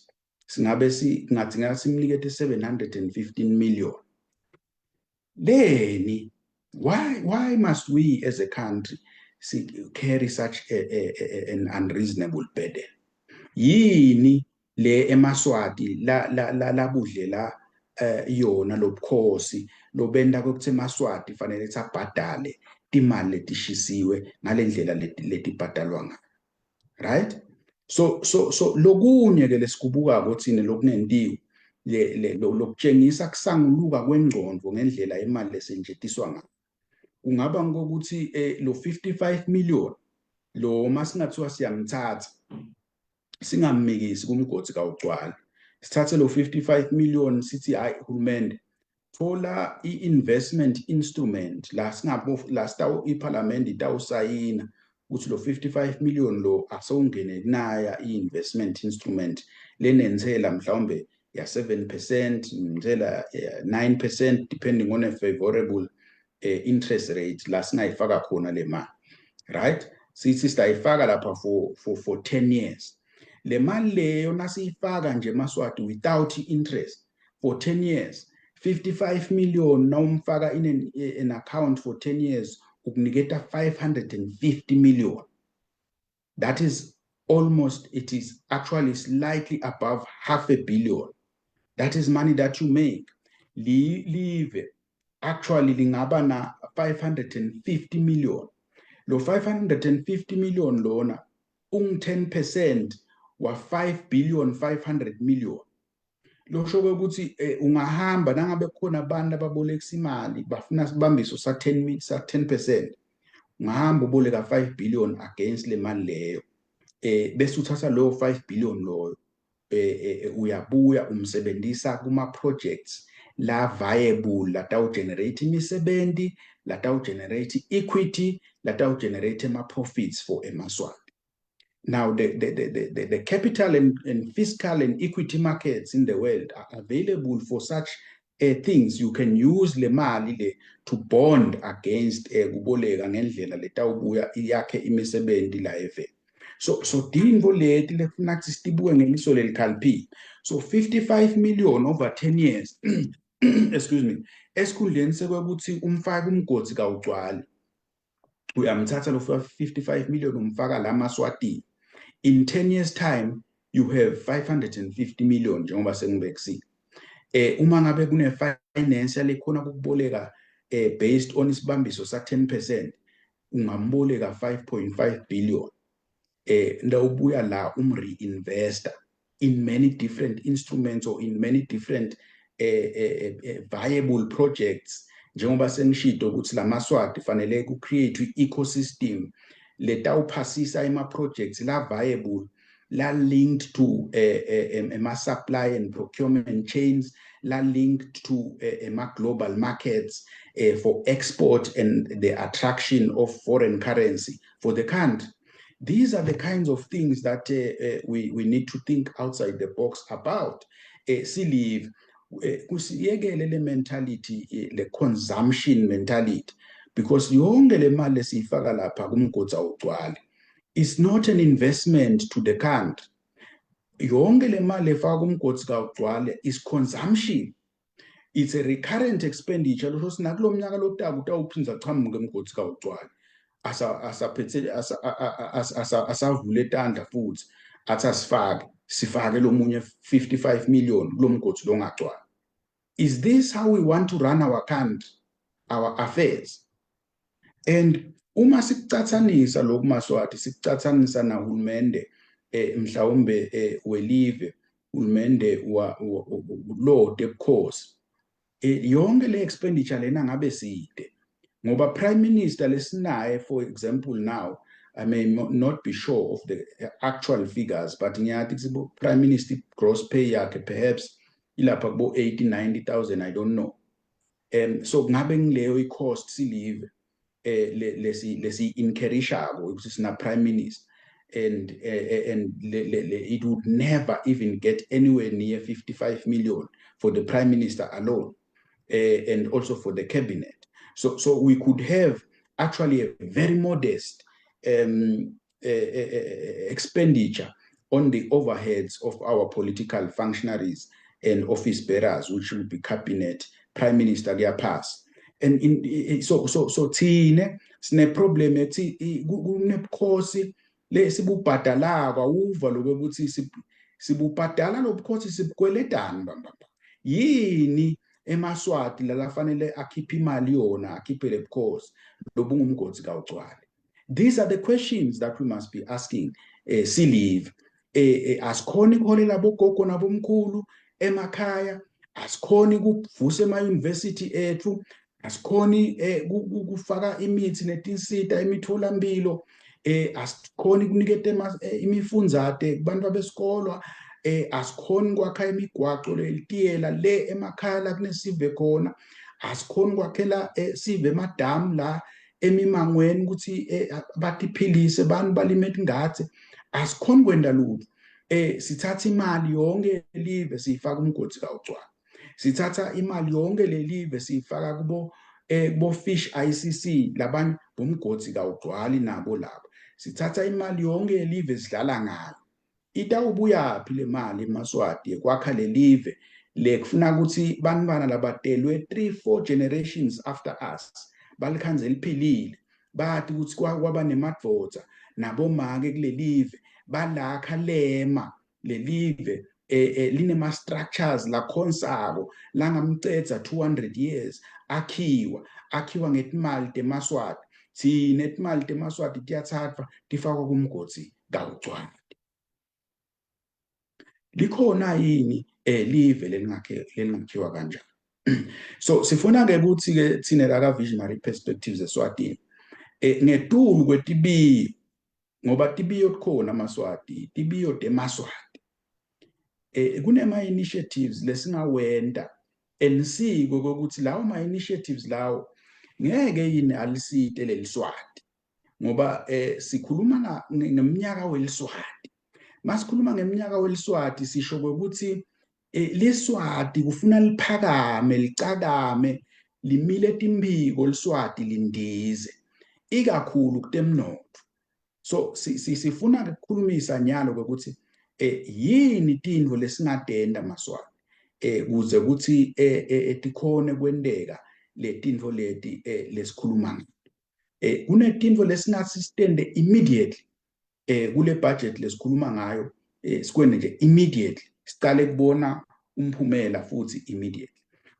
singabe singadingeka simnikete 715 million. Leni why must we as a country carry such an unreasonable burden? Yini le emaSwati la la la labudlela yona lobukhosi lobenda ukuthi emaSwati fanele abhadale imali letishisiwe ngalendlela letibhadalwa ngayo, right? So lokunye ke lesikubuka thina lokunentiwe le lokutshengisa kusanguluka kwengcondvo ngendlela imali lesetjentiswa ngayo kungaba ngokuthi lo 55 million lo masingathiwa siyamthatha, singammikisi kumgodi kawugcwala, sithathe lo 55 million sithi hayi, hulumende, thola i-investment instrument la singabo la sitawu iParliament itawusayina ukuthi lo 55 million lo asewungene kunaya i-investment instrument lenentsela mhlawumbe ya 7%, intsela 9%, depending on a favorable interest rate la singayifaka khona le mali, right? Sithi sitayifaka lapha for 10 years. Le mali leyo nasiyifaka nje maSwati without interest for 10 years, 55 million nawumfaka in an account for 10 years ukuniketa 550 million. That is almost, it is actually slightly above half a billion. That is money that you make. Live actually lingaba na 550 million. Lo 550 million lona ung 10% wa 5 billion 500 million. Losho ukuthi ungahamba nangabe kukhona abantu ababolekisa imali bafuna sibambiso sa 10 sa 10%, ungahamba uboleka 5 billion against le mali leyo, bese uthatha loyo 5 billion loyo, uyabuya umsebenzisa kuma projects la viable, la tawu generate imisebenzi, la tawu generate equity, la tawu generate ama profits for emaSwati. Now, the capital and fiscal and equity markets in the world are available for such things. You can use le mali le to bond against kuboleka ngendlela letawubuya yakhe imisebenzi la eveni. So tintfo leti lefuna kutsi sitibuke ngeliso lelikhaliphile. So 55 million over 10 years, excuse me, esikhundleni sekwekuthi umfake umgodi kawugcwali, uyamthatha lo 55 million umfaka la maSwatini. In 10 years' time you have 550 million njengoba sengibekisile. Uma ngabe kune financier lekhona ukuboleka based on isibambiso sa 10%, ungamboleka 5.5 billion, ndawubuya la reinvest-a in many different instruments or in many different viable projects, njengoba sengishido ukuthi lamaswati fanele ku create i-ecosystem letawuphasisa ema-projects la viable, la linked to ema supply and procurement chains, la linked to ema global markets for export and the attraction of foreign currency for the country. These are the kinds of things that we need to think outside the box about. Silive kusiyekele le mentality, le consumption mentality, because yonke le mali lesiyifaka lapha kumgodi awugcwali is not an investment to the country. Yonke le mali efaka kumgodi kawugcwale is consumption. It's a recurrent expenditure. Losho sinakulo mnyaka lotako utawuphinza achamuke emgodi kawugcwale, asaphethe asavule tandla futhi athi asifake, sifake lomunye 55 million kulo mgodi longagcwali. Is this how we want to run our country, our affairs? And uma sikucathanisa lokhu, maSwati, sikucathanisa nahulumende mhlawumbe welive, hulumende wa lo tebukhosi, yonke le expenditure lena ngabe side, ngoba prime minister lesinaye, for example, now I may not be sure of the actual figures, but ngiyathi ukuthi prime minister gross pay yakhe perhaps ilapha kubo 80 90,000, I don't know. So ngabe ngileyo i-cost silive lesi incurrishako ukuthi sina prime minister, and it would never even get anywhere near 55 million for the prime minister alone, and also for the cabinet. So we could have actually a very modest expenditure on the overheads of our political functionaries and office bearers, which will be cabinet, prime minister kuyaphasa. And in so thine sine problem ethi kunebukhosi lesibubhadalako. Awuva lokho ukuthi sibubhadala lobukhosi, sibukweletani bamba yini? EmaSwati lalafanele akhiphe imali yona, akhiphe lebukhosi lobungumgodi kawugcwale. These are the questions that we must be asking. Silive asikhoni kuholela bogogo nabomkhulu emakhaya, asikhoni kuvusa ema-university ethu, asikhoni kufaka imithi netinsita emitholampilo, asikhoni kuniketa imifundzate kubantu besikolwa, asikhoni kwakha imigwaco lelitiyela le emakhaya la kunesive khona, asikhoni kwakhela sive emadamu la emimangweni ukuthi batiphilise bantu, balime tingadze. Asikhoni kwenta lutho. Sithatha imali yonke live siyifaka umgodi kawugcwala, sithatha imali yonke lelive siyifaka kubo fish ICC labanye bomgodi kawugcwali nabo labo. Sithatha imali yonke yelive sidlala ngayo. Itawubuyaphi le mali emaSwati kwakha lelive le kufuna ukuthi bantwana labatelwe 3 4 generations after us balikhanze liphilile, bathi ukuthi kwaba nemadvodza nabomake kulelive balakha lema lelive linema structures lakhonsako langamcedza 200 years, akhiwa ngetimali temaSwati? Thine timali temaSwati tiyathathwa tifakwa kumgodi kawugcwali. Likhona yini live lelingakhiwa kanjani? So sifuna ke ukuthi ke thine la ka Visionary Perspectives eSwatini, ngetulu kwetibiyo, ngoba tibiyo kukhona amaSwati, tibiyo temaSwati, kunema initiatives lesingawenta enisiko kokuthi lawo ma initiatives lawo ngeke yini alisite leliswati, ngoba sikhuluma ngeminyaka weliswati. Masikhuluma ngeminyaka weliswati, sisho ukuthi liswati kufuna liphakame, licakame, limile timphiko, liswati lindize ikakhulu kutemnotfo. So sifuna ukukhulumisa nyalo ukuthi yini tintfo lesingatenta maSwati kuze ukuthi tikhone kwenteka letintfo leti lesikhuluma ngato. Kunetintfo lesingathi sitende immediately kule budget lesikhuluma ngayo, sikwende nje immediately, sicale kubona Umphumela futhi immediately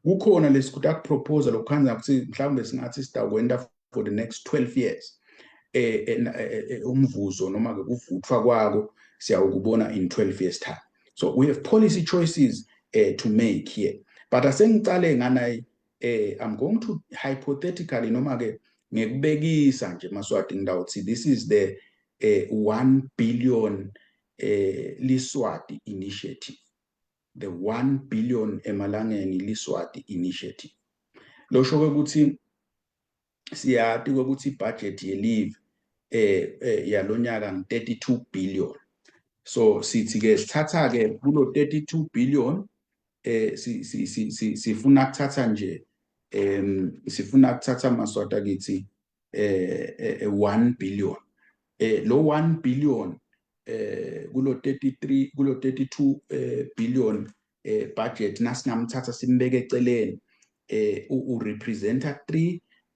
kukhona lesikuta proposal okukhanza ukuthi mhlawumbe singathi sitawukwenta for the next 12 years, umvuzo noma ke kuvuthwa kwako siyawukubona in 12 years' time. So we have policy choices to make here, but asengicale ngana I'm going to hypothetically noma ke ngekubekisa nje, Maswati, ngidawuthi this is the 1 billion Liswati initiative, the 1 billion emalangeni Liswati initiative. Losho ukuthi siyati ukuthi ibudget yelive yalonyaka ngi 32 billion. So sithi ke sithatha ke kulo 32 billion, si si si sifuna kuthatha nje, sifuna kuthatha, Maswati akithi, 1 billion. Lo 1 billion kulo 33, kulo 32 billion budget, nasingamthatha simbeke eceleni, u representa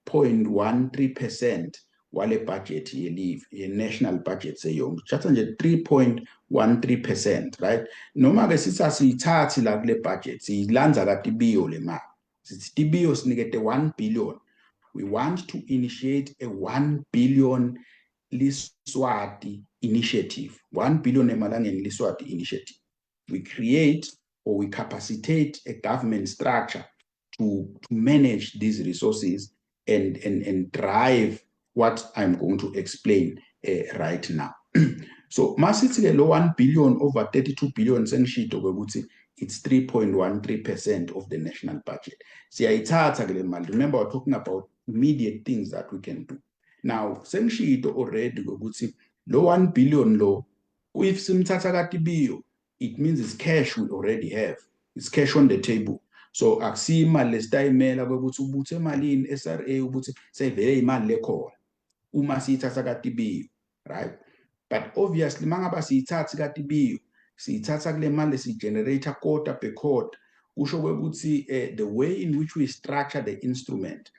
3.13% wale budget yelive, ye national budget seyonke. Thatha nje 3.13%, right? Noma ke sithi asiyithathi la kule budget, siyilandza kaTibiyo le mali. Sithi Tibiyo sinikete 1 billion, we want to initiate a 1 billion Liswati initiative, 1 billion emalangeni Liswati initiative. We create or we capacitate a government structure to manage these resources and drive what I'm going to explain right now. So masithi ke lo 1 billion over 32 billion, sengishito ukuthi it's 3.13% of the national budget. Siyayithatha ke le mali. Remember, we're talking about immediate things that we can do. Now sengishito already ukuthi lo 1 billion lo, if simthatha kaTibiyo, it means it's cash we already have. It's cash on the table. So akusiyo imali lesitayimela kwekuthi ubuthe emalini SRA, ukuthi seyivele imali lekhona uma siyithatha kaTibiyo, right? But obviously mangaba siyithathi kaTibiyo, siyithatha kule mali siyigenerate quarter per quarter, kusho ukuthi the way in which we structure the instrument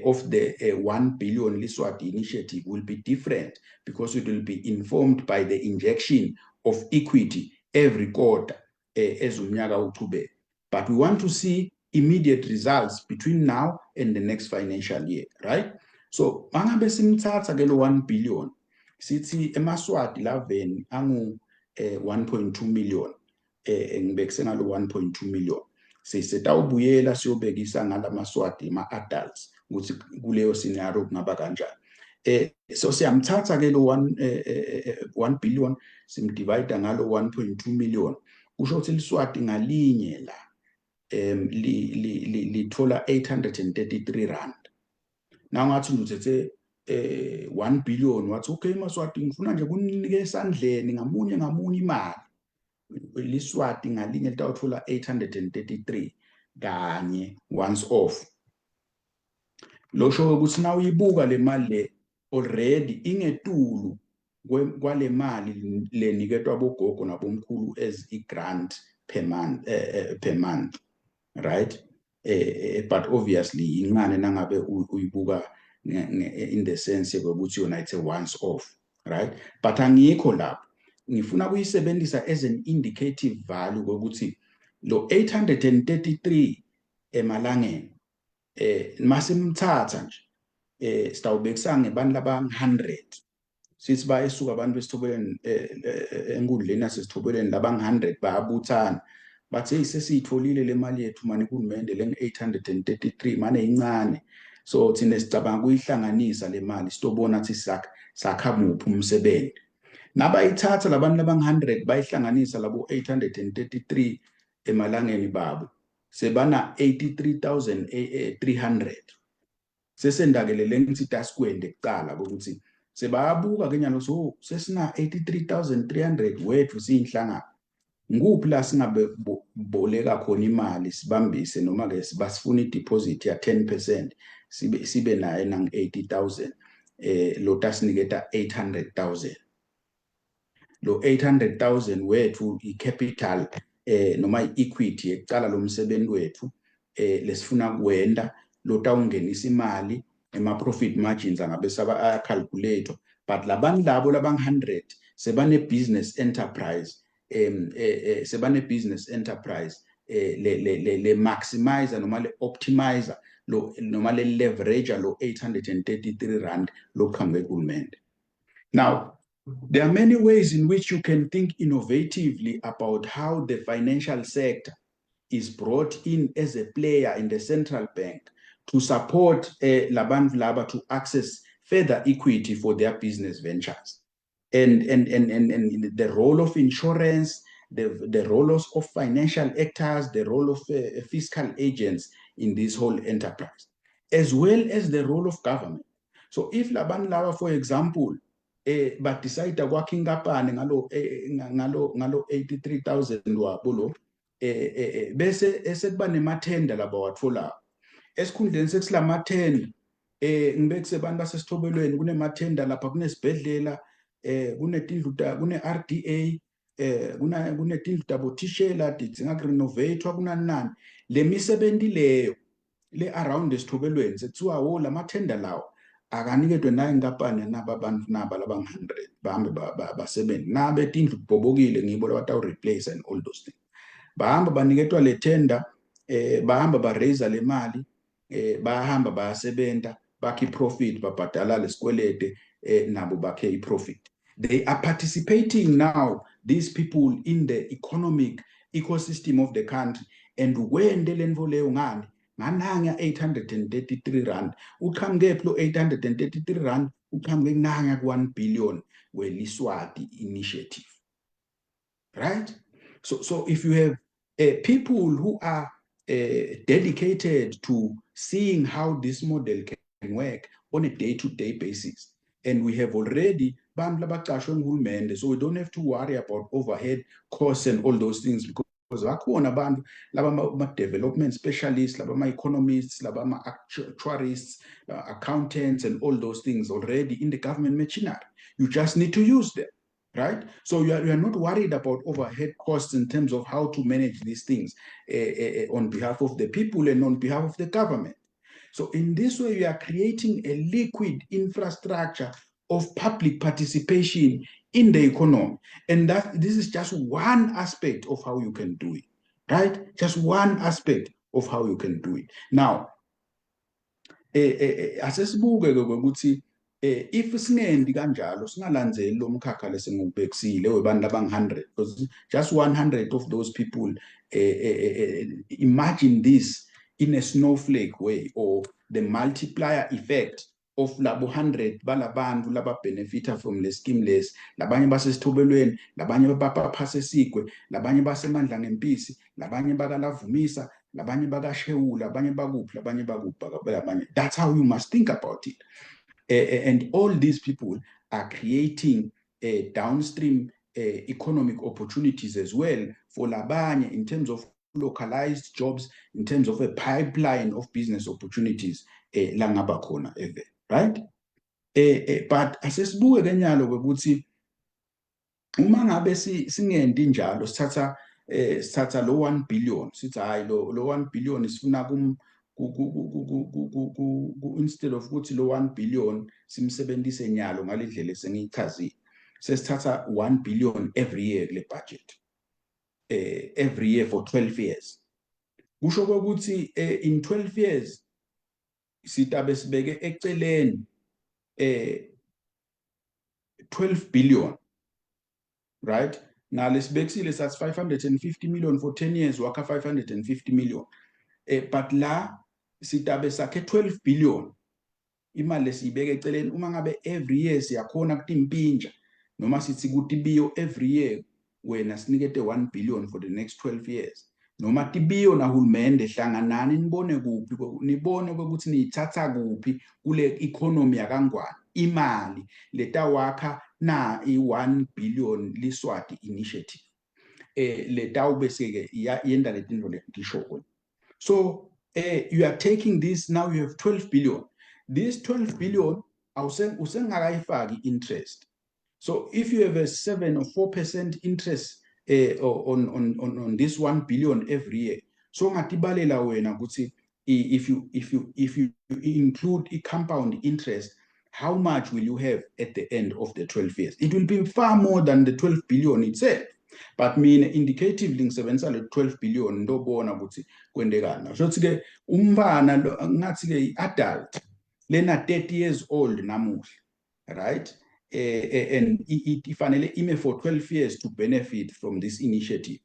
of the 1 billion Liswati initiative will be different because it will be informed by the injection of equity every quarter as umnyaka uchubeka. But we want to see immediate results between now and the next financial year, right? So mangabe simthatha ke lo 1 billion, sithi emaSwati laveni angu 1.2 million, ngibekise ngalo 1.2 million, sisetawubuyela siyobekisa ngalamaswati ma adults ukuthi kuleyo scenario kungaba kanjani. So siyamthatha ke lo 1 billion, simdivide ngalo 1.2 million, kusho ukuthi liswati ngalinye la lithola R833. Na ngathi nje uthethe 1 billion, wathi, "Okay maSwati, ngifuna nje kunike esandleni ngamunye ngamunye imali," liswati ngalinye litawuthola 833 kanye, once off. Losho ukuthi na uyibuka le mali le, already ingetulu kwale mali leniketwa bogogo nabomkhulu as i-grant per month, right? But obviously incane nangabe uyibuka in the sense yokuthi yona it's a once off, right? But angikho lapho, ngifuna kuyisebenzisa as an indicative value kokuthi lo 833 emalangeni, masimthatha nje, sitawubekisa ngebantu laba 100, sithi bayesuka abantu besithobeleni enkundleni yasesithobeleni, laba 100 bayabuthana, bathi, "Hey, sesiyitholile le mali yethu mani kuhulumende le 833 mane incane. So thina sicabanga kuyihlanganisa le mali, sitobona ukuthi sakha muphi umsebenzi." Nabayithatha labantu laba 100, bayihlanganisa labo 833 emalangeni babo, sebana 83,300. Sesendakele ngithi tasikwende kucala ukuthi sebayabuka ke nyalo, so sesina 83,300 wethu siyinhlangano, nguphi la singabe boleka khona imali sibambise, noma ke basifuna i-deposit ya 10%, sibe nayo nang 80,000, lo tasiniketa 800,000. Lo 800,000 wethu i-capital noma i-equity yekucala lo msebenzi wethu lesifuna kuwenda lo tawungenisa imali, ema profit margins angabe saba ayacalculate. But labantu labo labang 100 sebane business enterprise, sebane business enterprise. le maximizer noma le optimizer lo noma le leverage lo R833 loqhamuke kuhulumende. Now, there are many ways in which you can think innovatively about how the financial sector is brought in as a player in the central bank to support labantu laba to access further equity for their business ventures. And the role of insurance, the role of financial actors, the role of fiscal agents in this whole enterprise, as well as the role of government. So if labantu laba, for example, ba-decide kwakha inkampani ngalo 83,000 wabo lo, bese esekuba nemathenda laba watholako, esikhundleni sekusilamathenda, ngibekise abantu basesithobelweni, kunemathenda lapha, kunesibhedlela, kunetindlu, kune RDA, kunetindlu tabothishela tidzinga kurenovatewa, kunani nani le misebenti leyo le around esithobelweni, sekuthiwa wo lamathenda lawo akaniketwe nayo inkampani naba abantu naba labangu-100, bahambe basebenze nabe tindlu kubhobokile, ngibo labatawu-replace and all those things. Bahamba baniketwa le tender, bahamba ba-raise le mali, bayahamba bayasebenta, bakhe i-profit, babhadala lesikwelede, nabo bakhe i-profit. They are participating now, these people, in the economic ecosystem of the country. And wende lento leyo ngani ngananga R833. Uqhamuke phi lo R833? Uqhamuke kunanga ku-1 billion weliswati initiative, right? So if you have people who are dedicated to seeing how this model can work on a day-to-day basis, and we have already bantu labaqashwe nguhulumende, so we don't have to worry about overhead costs and all those things, because bakhona abantu laba ma-development specialists, laba ma-economists, laba ma-actuarists, accountants and all those things already in the government machinery. You just need to use them, right? So you are not worried about overhead costs in terms of how to manage these things on behalf of the people and on behalf of the government. So in this way, you are creating a liquid infrastructure of public participation in the economy. And that this is just one aspect of how you can do it, right? Just one aspect of how you can do it. Now, asesibuke ke ukuthi if singendi kanjalo, singalandzeli lo mkhakha lesengubekisile webantu abangu-100, because just 100 of those people, imagine this in a snowflake way or the multiplier effect of labo 100 balabantu laba benefita from le scheme lesi, labanye basesithobelweni, labanye baphase sigwe, labanye basemandla ngempisi, labanye bakalavumisa, labanye bakashewula, labanye bakuphi, labanye bakuphi, labanye. That's how you must think about it. And all these people are creating downstream economic opportunities as well for labanye in terms of localized jobs, in terms of a pipeline of business opportunities langaba khona event, right? But asesibuke ke nyalo ukuthi uma ngabe singendi njalo, sithatha lo 1 billion, sithi hayi, lo 1 billion sifuna kum ku instead of ukuthi lo 1 billion simsebenzise nyalo ngalendlela esengiyichazile, sesithatha 1 billion every year kule budget, every year for 12 years. Kusho ukuthi in 12 years sitabe sibeke eceleni 12 billion, right? Ngale sibekisile sathi 550 million for 10 years, wakha 550 million, but la sitabe sakhe 12 billion. Imali lesiyibeke eceleni, uma ngabe every year siyakhona kutimpinja noma sithi kutibiyo every year, wena sinikete 1 billion for the next 12 years, noma tibiyo nahulumende hlanganani, nibone kuphi, nibone ukuthi niyithatha kuphi kule economy yakangwane imali letawakha na i-1 billion liswati initiative letawube seke yenda letinto letishoko. So you are taking this, now you have 12 billion. This 12 billion usengakayifaki interest. So if you have a 7 or 4% interest on this 1 billion every year, so ngatibalela wena ukuthi if you include a compound interest, how much will you have at the end of the 12 years? It will be far more than the 12 billion itself. But mina indicatively ngisebenzisa le 12 billion, ndobona ukuthi kwentekani. Kusho ukuthi ke umntwana ngathi ke i-adult lena 30 years old namuhla, right, and ifanele ime for 12 years to benefit from this initiative,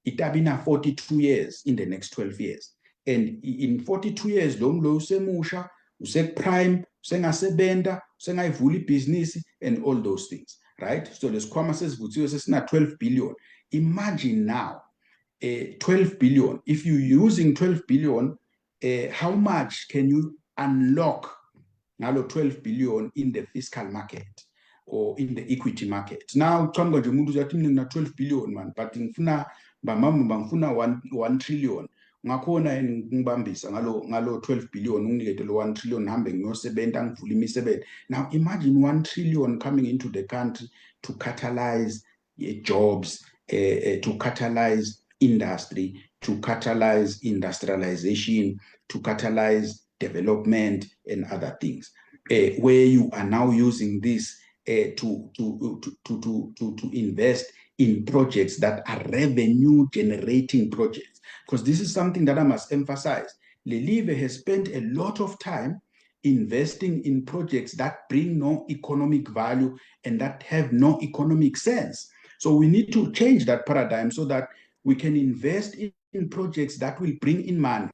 itabina 42 years in the next 12 years. And in 42 years lo usemusha, use-prime, usengasebenta, usengayivula ibhizinisi and all those things, right? So lesikhwama sesivuthiwe, sesina 12 billion. Imagine now, 12 billion. If you're using 12 billion, how much can you unlock ngalo 12 billion in the fiscal market or in the equity market? Now uqhamuka nje umuntu uzathi, "Mina ngina 12 billion, man, but ngifuna bamama bangifuna 1 trillion. Ngakhona yini ngibambisa ngalo 12 billion, unginikete lo 1 trillion, ngihambe ngiyosebenta, ngivule imisebenzi?" Now imagine 1 trillion coming into the country to catalyze jobs, to catalyze industry, to catalyze industrialization, to catalyze development and other things, where you are now using this to invest in projects that are revenue generating projects. Because this is something that I must emphasize. Lelive has spent a lot of time investing in projects that bring no economic value and that have no economic sense. So we need to change that paradigm so that we can invest in projects that will bring in money.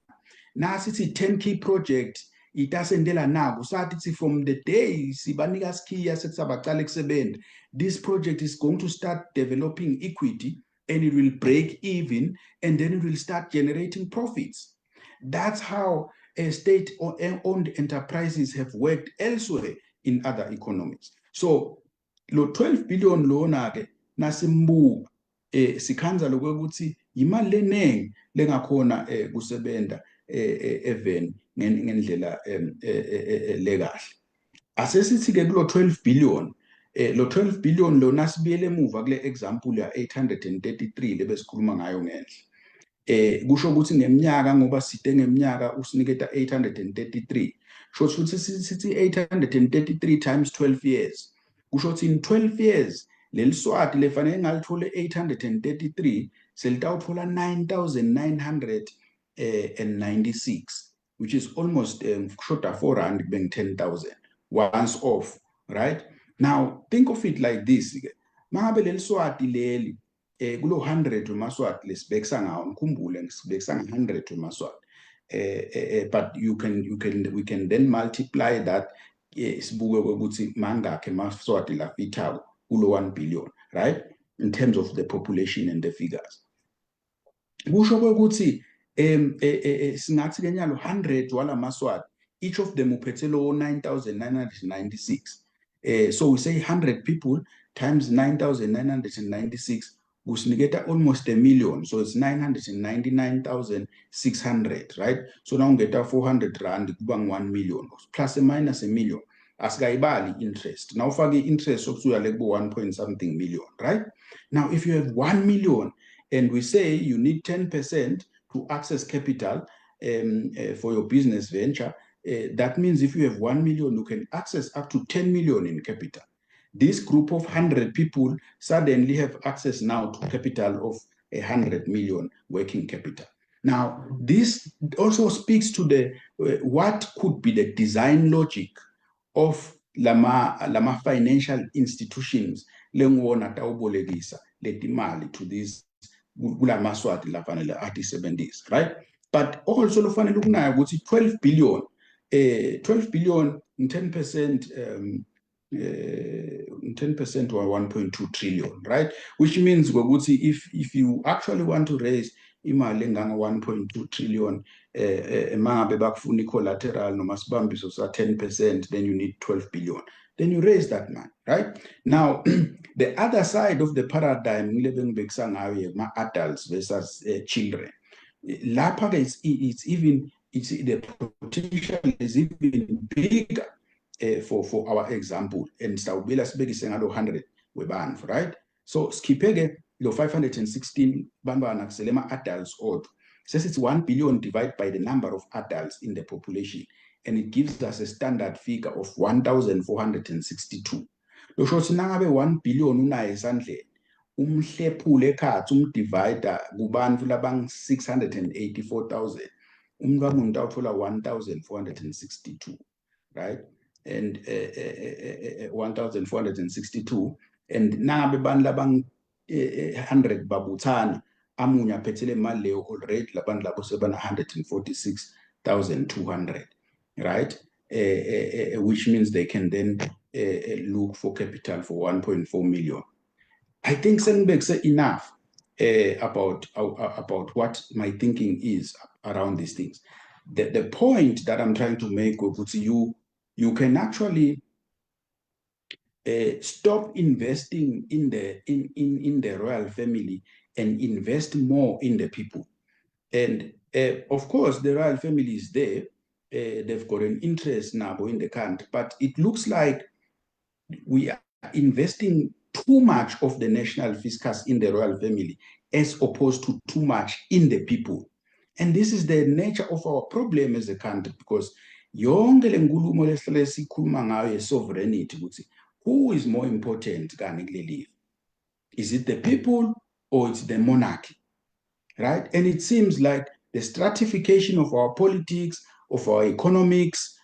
Nasithi 10 key project itasendela naku, sathi from the day sibanika sikhiya sekusabacala kusebenta, this project is going to start developing equity and it will break even and then it will start generating profits. That's how state owned enterprises have worked elsewhere in other economies. So lo 12 billion lona ke, nasimbuka, sikhandza lokuthi imali lenengi lengakhona kusebenta eveni ngendlela lekahle. Asesithi ke kulo 12 billion, lo 12 billion lo, nasibuyele emuva kule example ya 833 lebesikhuluma ngayo ngenhla, kusho ukuthi ngeminyaka, ngoba side ngeminyaka usiniketa 833, sho ukuthi sithi 833 times 12 years, kusho ukuthi in 12 years leli Swati lefanele ngalithole 833 selitawuthola 9996, which is almost kushoda R4 kube 10,000 once off, right? Now think of it like this ke: mangabe leli Swati leli, kulo 100 wemaSwati lesibekisa ngawo, ngikhumbule ngisibekisa nga-100 wemaSwati, but you can we can then multiply that, sibuke ukuthi mangakhe emaSwati lafithako kulo 1 billion, right, in terms of the population and the figures. Kusho ukuthi singathi ke nyalo 100 walamaswati, each of them uphethe lo 9996. So we say 100 people times 9996 kusiniketa almost a million, so it's 999,600, right? So now ungeta R400 kuba ngu 1 million, plus or minus a million. Asikayibali interest. Now ufake interest, sokusuka le kubo 1 point something million, right? Now if you have 1 million and we say you need 10% to access capital for your business venture, that means if you have 1 million, you can access up to 10 million in capital. This group of 100 people suddenly have access now to capital of 100 million working capital. Now, this also speaks to the what could be the design logic of lama financial institutions lengiwona tawubolekisa letimali to this kulamaswati lafanele atisebenzise, right? But also lofanele ukunayo ukuthi 12 billion, 12 billion, 10%, 10% or 1.2 trillion, right? Which means ukuthi if you actually want to raise imali enganga 1.2 trillion, mangabe bakufuna i-collateral noma sibambiso sa 10%, then you need 12 billion, then you raise that money, right? Now the other side of the paradigm ngile bengibekisa ngayo, ma-adults versus children. Lapha ke it's even it's the potential is even bigger for our example, and sawubila sibekise ngalo 100 webantfu, right? So sikhiphe ke lo 516 bantwana, kusele ama-adults odwa. Sesithi 1 billion divided by the number of adults in the population, and it gives us a standard figure of 1462. Losho ukuthi nangabe 1 billion unayo esandleni, Umhlephule ekhatsi, umdivida kubantu labang 684,000, umuntu wamuntu utawuthola 1462, right? And 1462, and nangabe bantu labang 100 babuthana, amunye aphethe le mali leyo, already labantu labo sebana 146,200, right? Which means they can then look for capital for 1.4 million. I think sengibekise enough about what my thinking is around these things. The point that I'm trying to make ukuthi you can actually stop investing in the royal family and invest more in the people. And of course, the royal family is there. They've got an interest now in the country, but it looks like we are investing too much of the national fiscus in the royal family as opposed to too much in the people. And this is the nature of our problem as a country, because yonke le nkulumo lesihlale sikhuluma ngayo ye-sovereignty, ukuthi who is more important kani kuleli live? Is it the people or it's the monarchy, right? And it seems like the stratification of our politics, of our economics,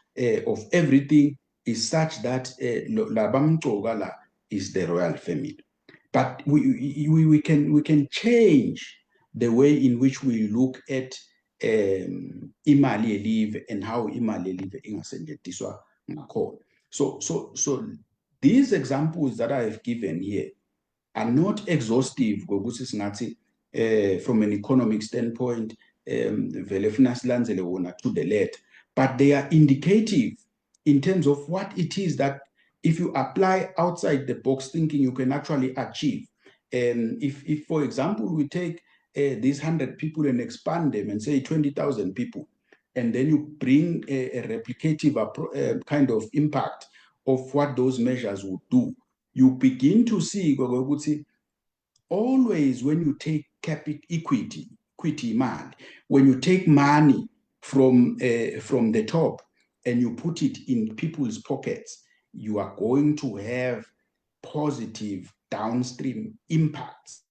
of everything is such that labamcoka la is the royal family. But we can change the way in which we look at imali yelive and how imali yelive ingasetjentiswa ngakhona. So these examples that I have given here are not exhaustive ngokuthi singathi from an economic standpoint vele funa silandzele wona to the letter, but they are indicative in terms of what it is that if you apply outside the box thinking, you can actually achieve. If for example, we take these 100 people and expand them and say 20,000 people, and then you bring a replicative kind of impact of what those measures would do, you begin to see ukuthi always when you take capital equity, equity imali, when you take money from the top and you put it in people's pockets, you are going to have positive downstream impacts,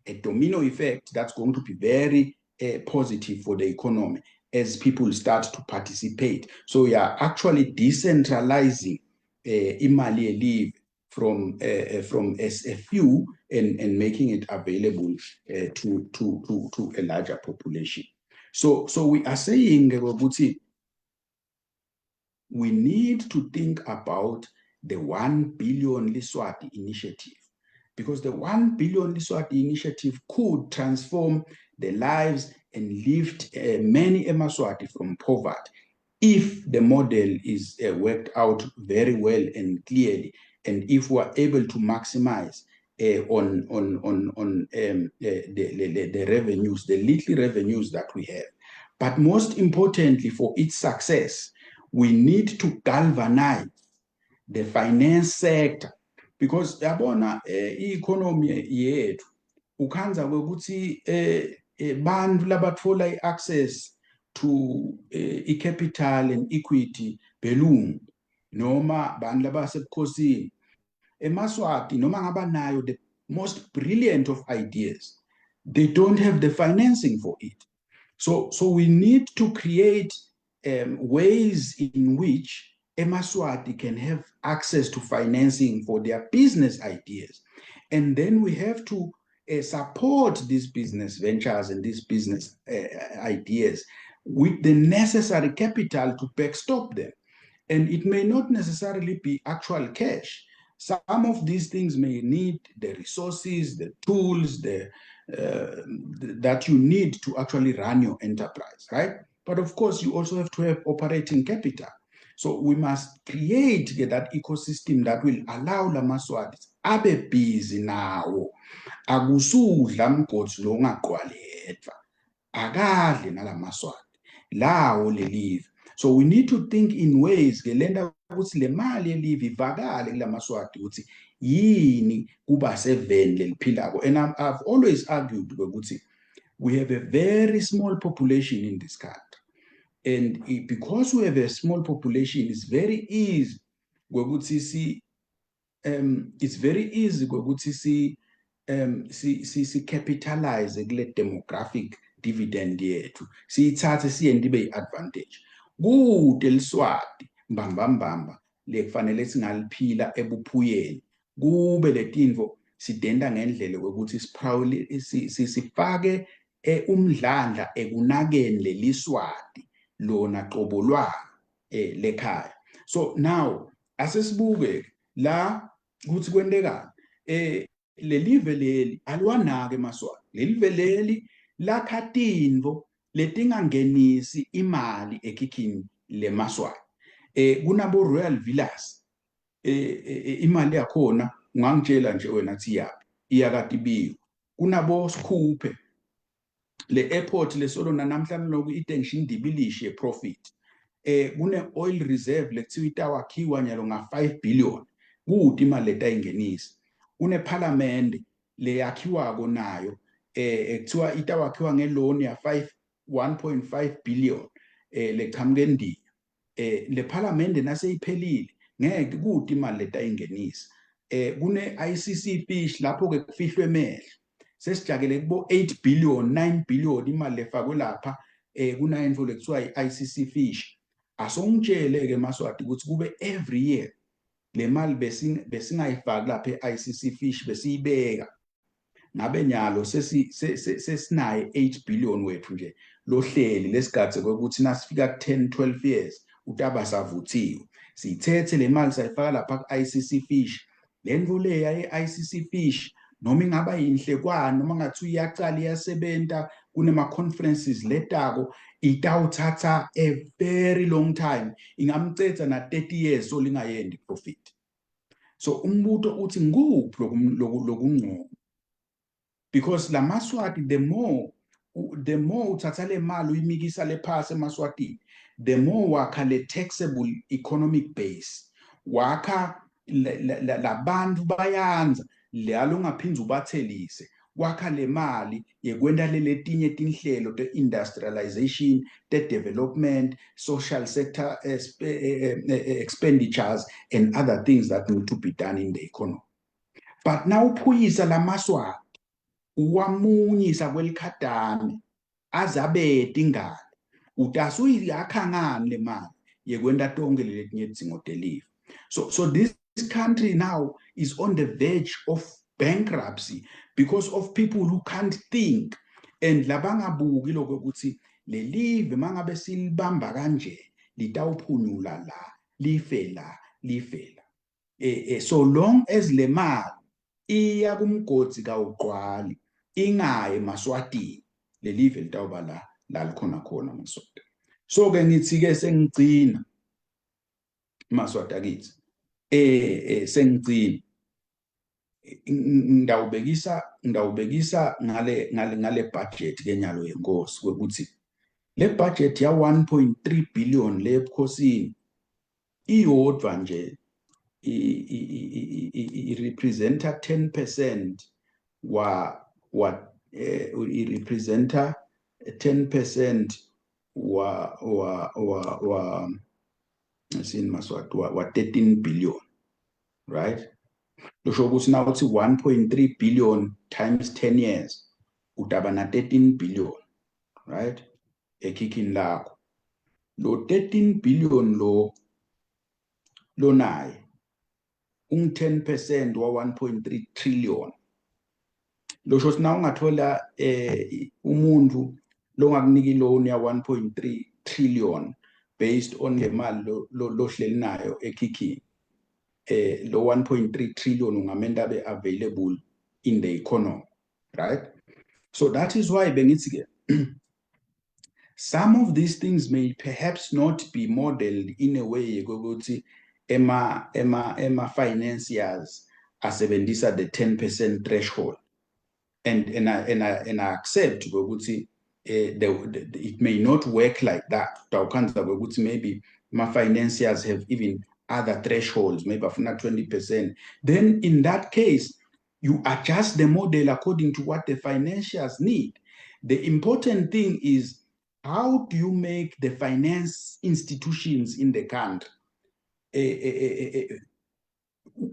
a domino effect that's going to be very positive for the economy as people start to participate. So we are actually decentralizing imali yelive from a few and making it available to a larger population. So we are saying ukuthi we need to think about the 1 billion Liswati initiative, because the 1 billion Liswati initiative could transform the lives and lift many Emaswati from poverty if the model is worked out very well and clearly, and if we are able to maximize on the revenues, the little revenues that we have. But most importantly, for its success, we need to galvanize the finance sector, because yabona i-economy yethu ukhandza kwekuthi bantu labatfola i-access to i-capital and equity belungu noma bantu labasebukhosini. EmaSwati noma ngaba nayo the most brilliant of ideas, they don't have the financing for it. So we need to create ways in which Emaswati can have access to financing for their business ideas. And then we have to support these business ventures and these business ideas with the necessary capital to backstop them. And it may not necessarily be actual cash. Some of these things may need the resources, the tools, the that you need to actually run your enterprise, right? But of course, you also have to have operating capital. So we must create that ecosystem that will allow lamaswati abe busy nawo. Akusudla mgodzi lo ungagqwali yedvwa, akadle nalamaswati lawo lelive. So we need to think in ways ke lenta ukuthi le mali yelive ivakale kulamaswati ukuthi yini kuba seveni leliphilako. And I've always argued ukuthi we have a very small population in this country, and because we have a small population, it's very easy kwekuthi si si si capitalize kule demographic dividend yethu, siyithathe siyente ibe yi-advantage. Kude liSwati mbamba mbamba lekufanele singaliphila ebuphuyeni, kube letinfo sidenda ngendlela yokuthi sifake umdlandla ekunakeni leliswati lona qobo lwalo lekhaya. So now asesibuke la ukuthi kwentekani. Lelive leli aliwanake emaSwati. Lelive leli lakha tintfo letingangenisi imali ekhikhini lemaSwati. Kunabo Royal Villas, imali yakhona ungangitshela nje wena athi yaphi, iyakatibiwe. Kunabo Sikhuphe, le airport lesolo namhlanje lokhu itension indibilishi ye-profit. Kune oil reserve lekuthiwa itawakhiwa nyalo nga 5 billion, kude imali letayingenisa. Kunephalamende leyakhiwako nayo, ekuthiwa itawakhiwa ngeloan ya 5 1.5 billion lechamuka eNdiya. Le phalamende naseyiphelile ngeke kude imali letayingenisa. Kune ICC fish, lapho ke kufihlwe emehlo, sesijakele kubo 8 billion, 9 billion imali lefakwe lapha kunayintfo lekuthiwa i-ICC fish. Asongitshele ke maSwati ukuthi kube every year le mali besingayifaki lapha e-ICC fish, besiyibeka, ngabe nyalo sesinaye 8 billion wethu nje lohleli lesigadze kwekuthi nasifika ku-10 12 years utaba savuthiwe. Siyithethe le mali sayifaka lapha ku-ICC fish. Le nto leya ye-ICC fish, noma ingaba yinhle kwani, noma ngathi iyacala iyasebenta kunema-conferences letako, itawuthatha a very long time, ingamcetha na-30 years so lingayendi profit. So umbuto uthi nguphi lokungcono? Because lamaswati, the more uthatha le mali uyimikisa le phasi emaswatini, the more wakha le taxable economic base, wakha labantu bayanza lalo ungaphindze ubathelise, wakha le mali yekwenta leletinye tinhlelo te-industrialization, te-development, social sector expenditures and other things that need to be done in the economy. But nawuphuyisa lamaswati, uwamunyisa kwelikhadane azabete ingane, utasuyakha ngani le mali yekwenta tonke letinye tidzingo telive? So this country now is on the verge of bankruptcy because of people who can't think and labangabuki lokho ukuthi lelive mangabe silibamba kanje litawuphunyula la, life la, life la. So long as le mali iya kumgodi kawugqwali, ingayi emaswatini, lelive litawuba la la likhona khona maswati. So ke ngithi ke sengigcina, maswati akithi, sengigcina, ngidawubekisa ngale budget kenyalo yenkosi ukuthi le budget ya 1.3 billion le ebukhosini iyodwa nje i-representa 10% wa i-representa 10% wa sini maswati wa 13 billion, right? Lusho ukuthi nawuthi 1.3 billion times 10 years utaba na 13 billion, right, ekhikhini lakho. Lo 13 billion lo lonaye ung 10% wa 1.3 trillion. Losho ukuthi na ungathola umuntu longakunika iloan ya 1.3 trillion based on le mali lohleli nayo ekhikhini, lo 1.3 trillion ungamenta abe available in the economy, right? So that is why bengithi ke some of these things may perhaps not be modeled in a way ukuthi ema financiers asebenzisa the 10% threshold, and I accept ukuthi it may not work like that. Utawukhandza ukuthi maybe ma financiers have even other thresholds, maybe afuna 20%. Then in that case you adjust the model according to what the financiers need. The important thing is, how do you make the finance institutions in the country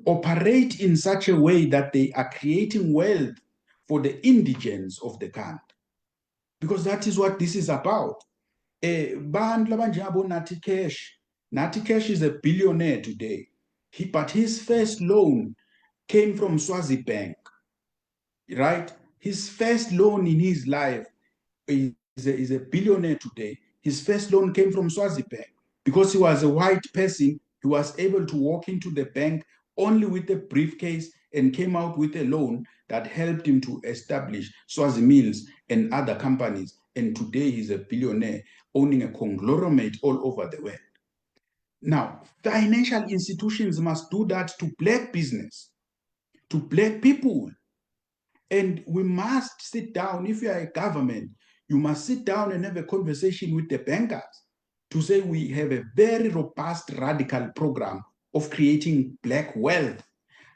operate in such a way that they are creating wealth? for the indigents of the country, because that is what this is about. Bantu labanjengabo Nathi Cash. Nathi Cash is a billionaire today. But his first loan came from Swazi Bank, right? His first loan in his life is a billionaire today. His first loan came from Swazi Bank. Because he was a white person, he was able to walk into the bank only with a briefcase and came out with a loan that helped him to establish Swazi Mills and other companies. And today he's a billionaire owning a conglomerate all over the world. Now, financial institutions must do that to Black business, to Black people. And we must sit down. If you are a government, you must sit down and have a conversation with the bankers to say we have a very robust, radical program of creating Black wealth.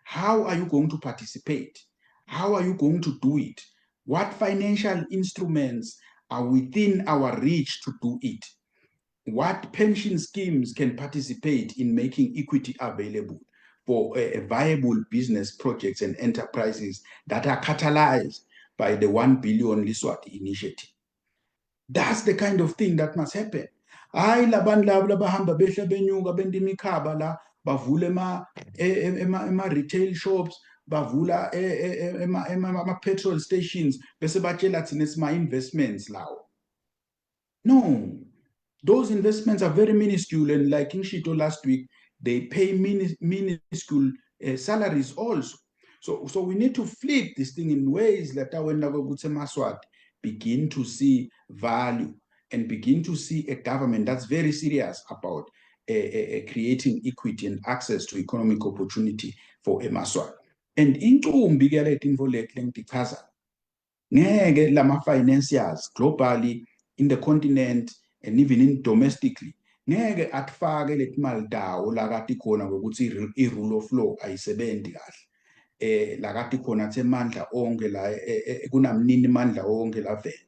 How are you going to participate? How are you going to do it? What financial instruments are within our reach to do it? What pension schemes can participate in making equity available for a viable business projects and enterprises that are catalyzed by the 1 billion Liswati initiative? That's the kind of thing that must happen. Hayi labantu labo labahamba behla benyuka benta imikhaba la, bavula ema retail shops, bavula ema petrol stations, bese batshela thina sima investments lawo. No, those investments are very minuscule, and like ngishito last week, they pay minuscule salaries also. So we need to flip this thing in ways that when emaSwati begin to see value and begin to see a government that's very serious about creating equity and access to economic opportunity for emaSwati. And incumbi ke letintfo leti lengitichaza, ngeke lama financiers globally, in the continent and even in domestically, ngeke atfake letimali tawo lakati khona ngokuthi i-rule of law ayisebenti kahle, lakati khona athi emandla onke la kunamnini mandla onke la vele,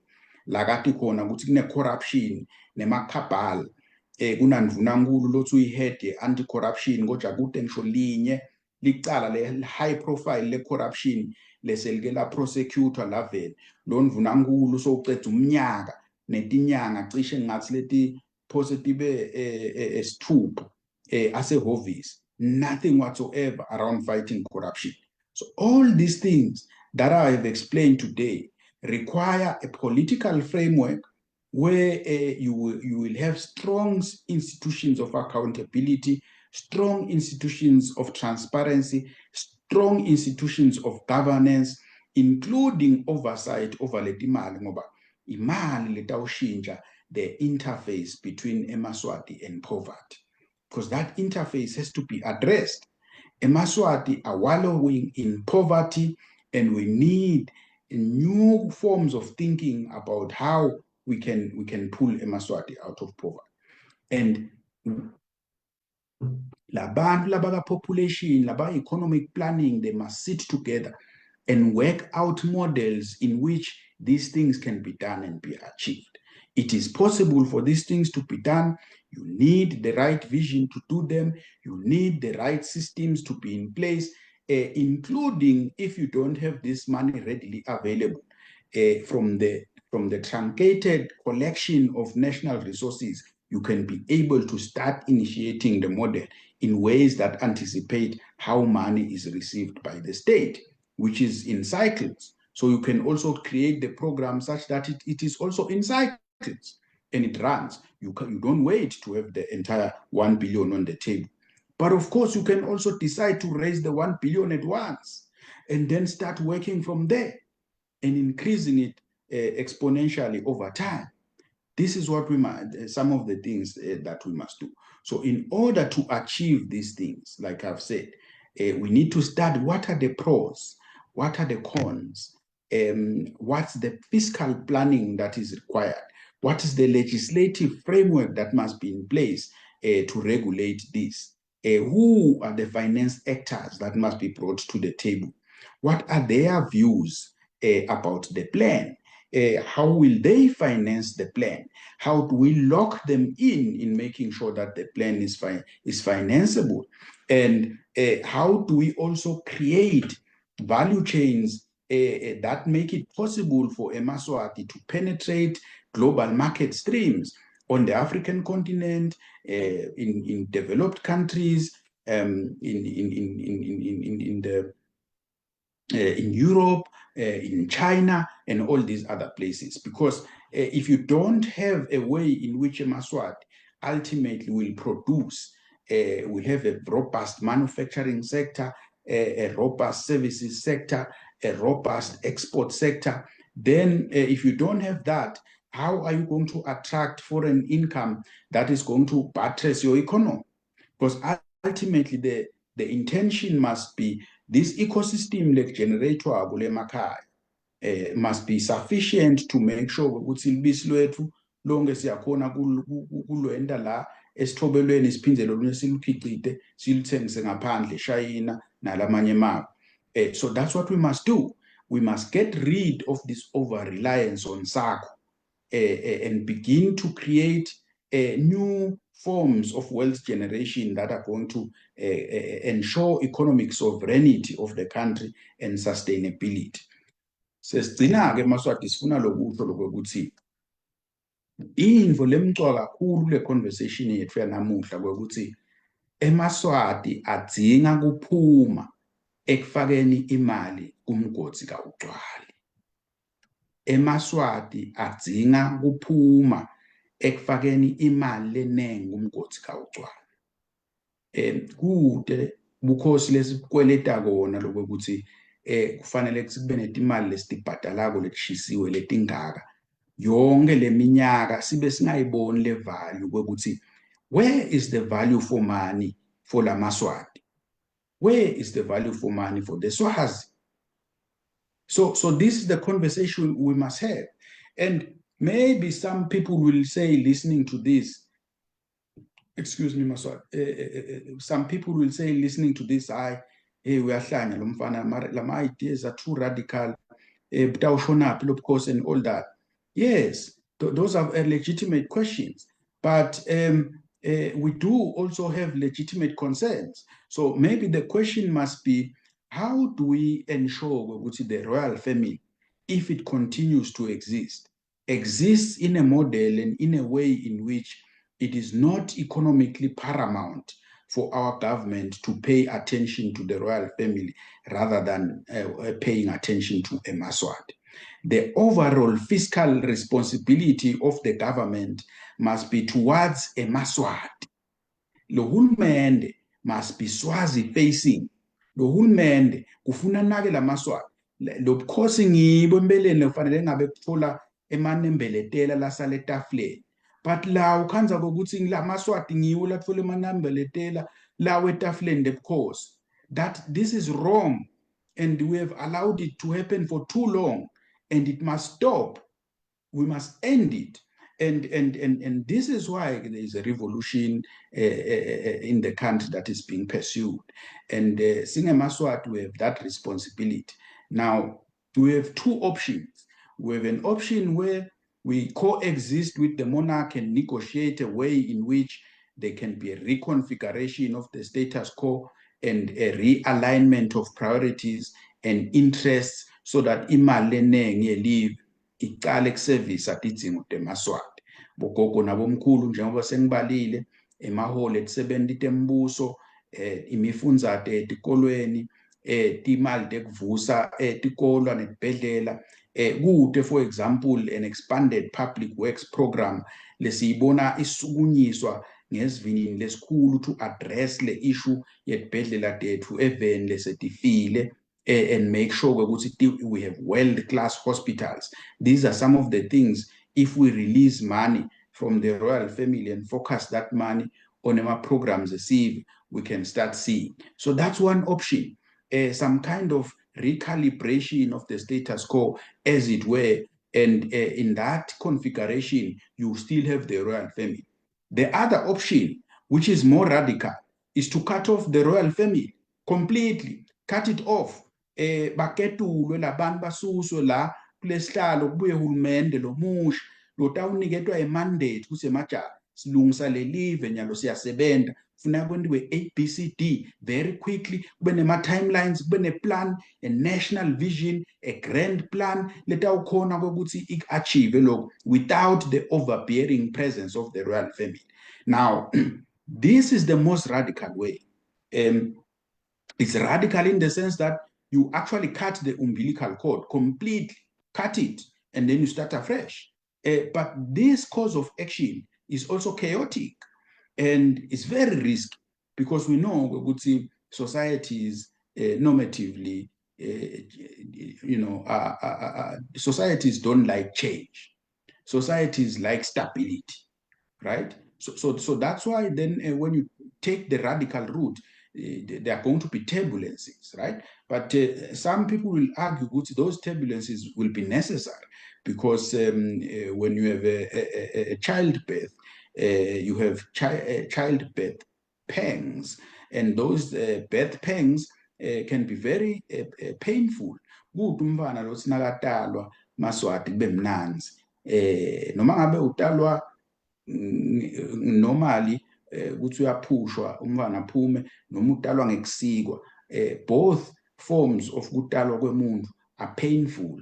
lakati khona ukuthi kune corruption nema-cabal, kunandvunankulu lothi uyi-head ye-anti corruption, kodwa kude ngisho linye licala le high profile le corruption leselike la prosecutor lavele lo ndvunankulu sowuceda umnyaka netinyanga cishe ngathi leti phose tibe esithupha asehhovisi, nothing whatsoever around fighting corruption. So all these things that I have explained today require a political framework where you will have strong institutions of accountability, strong institutions of transparency, strong institutions of governance, including oversight over letimali, ngoba imali letawushintsha the interface between emaSwati and poverty, because that interface has to be addressed. EmaSwati are wallowing in poverty, and we need new forms of thinking about how we can pull emaSwati out of poverty. And labantu labaka population, laba economic planning, they must sit together and work out models in which these things can be done and be achieved. It is possible for these things to be done. You need the right vision to do them. You need the right systems to be in place, including if you don't have this money readily available from the truncated collection of national resources, you can be able to start initiating the model in ways that anticipate how money is received by the state, which is in cycles. So you can also create the program such that it is also in cycles and it runs. You don't wait to have the entire 1 billion on the table. But of course, you can also decide to raise the 1 billion at once and then start working from there and increasing it exponentially over time. This is what we must, some of the things that we must do. So in order to achieve these things, like I've said, we need to start what are the pros, what are the cons, what's the fiscal planning that is required, what is the legislative framework that must be in place to regulate this, who are the finance actors that must be brought to the table, what are their views about the plan, how will they finance the plan? How do we lock them in making sure that the plan is financeable? And how do we also create value chains? that make it possible for emaSwati to penetrate global market streams on the African continent, in developed countries, in Europe, in China, and all these other places. Because if you don't have a way in which emaSwati ultimately will produce, will have a robust manufacturing sector, a robust services sector, a robust export sector, then if you don't have that, how are you going to attract foreign income that is going to buttress your economy? Because ultimately the intention must be this ecosystem like generator kule makhaya must be sufficient to make sure ukuthi libisi lwethu lonke siyakhona kulwenta la esithobelweni, siphindze lolunye silukhicite, siluthengise ngaphandle eShayina nalamanye emave. So that's what we must do. We must get rid of this over reliance on SACCO and begin to create new forms of wealth generation that are going to ensure economic sovereignty of the country and sustainability. Sesigcina ke maSwati, sifuna lokusho lokuthi intfo lemcoka kakhulu kule conversation yethu yanamuhla kwekuthi emaSwati adzinga kuphuma ekufakeni imali kumgodi kawugcwali. EmaSwati adzinga kuphuma ekufakeni imali lenengi kumgodi kawugcwali. Kude bukhosi lesikweleta kona lokuthi kufanele kutsi kube netimali lesitibhadalako letishisiwe letingaka yonke leminyaka, sibe singayiboni le value kwekuthi where is the value for money for lamaSwati, where is the value for money for the Swazi? So this is the conversation we must have. And maybe some people will say, listening to this, excuse me, Maswati, some people will say, listening to this, "I, hey, uyahlanya lo mfana, lama ideas are too radical, butawushonaphi lobukhosi," and all that. Yes, those are legitimate questions, but we do also have legitimate concerns. So maybe the question must be, how do we ensure ukuthi the royal family, if it continues to exist, exists in a model and in a way in which it is not economically paramount for our government to pay attention to the royal family rather than paying attention to emaSwati? The overall fiscal responsibility of the government must be towards emaSwati. Lo hulumende must be Swazi facing. Lo hulumende kufuna nake lamaSwati. Lo bukhosi ngibo empeleni kufanele ngabe kuthola emanembelетela lasale etafuleni. But la ukhandza kokuthi lamaSwati ngiwo latfola emanambeletela lawo etafuleni lebukhosi. That this is wrong, and we have allowed it to happen for too long, and it must stop. We must end it. And this is why there is a revolution in the country that is being pursued. And singemaSwati, we have that responsibility. Now, we have two options. We have an option where we coexist with the monarch and negotiate a way in which there can be a reconfiguration of the status quo and a realignment of priorities and interests so that imali lenengi yelive icale kusevisa tidzingo temaSwati, bogogo nabomkhulu, njengoba sengibalile, emahholo etisebenti tembuso, imifundzate etikolweni, timali tekuvusa tikolwa netibhedlela, kute, for example, an expanded public works program lesiyibona isukunyiswa ngesivinini lesikhulu to address le issue yetibhedlela tethu eveni lesetifile and make sure ukuthi we have world class hospitals. These are some of the things, if we release money from the royal family and focus that money on our programs esive, we can start seeing. So that's one option, some kind of recalibration of the status quo, as it were. And in that configuration, you still have the royal family. The other option, which is more radical, is to cut off the royal family completely, cut it off. Baketulwe labantu, basuswe la kulesihlalo, kubuye hulumende lomusha lotawuniketwa imandate kutsi emajaha silungisa lelive, nyalo siyasebenta. Kufuneka kwentiwe A B C D very quickly, kube nema-timelines, kube ne-plan, a national vision, a grand plan letawukhona kokuthi ik-achieve lokhu without the overbearing presence of the royal family. Now, this is the most radical way. It's radical in the sense that you actually cut the umbilical cord completely, cut it, and then you start afresh. But this course of action is also chaotic and it's very risky because we know ukuthi societies normatively, societies don't like change. Societies like stability, right? So that's why then when you take the radical route, there are going to be turbulences, right? But some people will argue that those turbulences will be necessary because when you have a childbirth, you have childbirth pangs, and those birth pangs can be very painful. Kude umntfwana lothi nakatalwa, Maswati, kube mnandzi, noma ngabe utalwa normally, ukuthi uyaphushwa umntwana aphume, noma utalwa ngekusikwa, both forms of kutalwa kwemuntu are painful.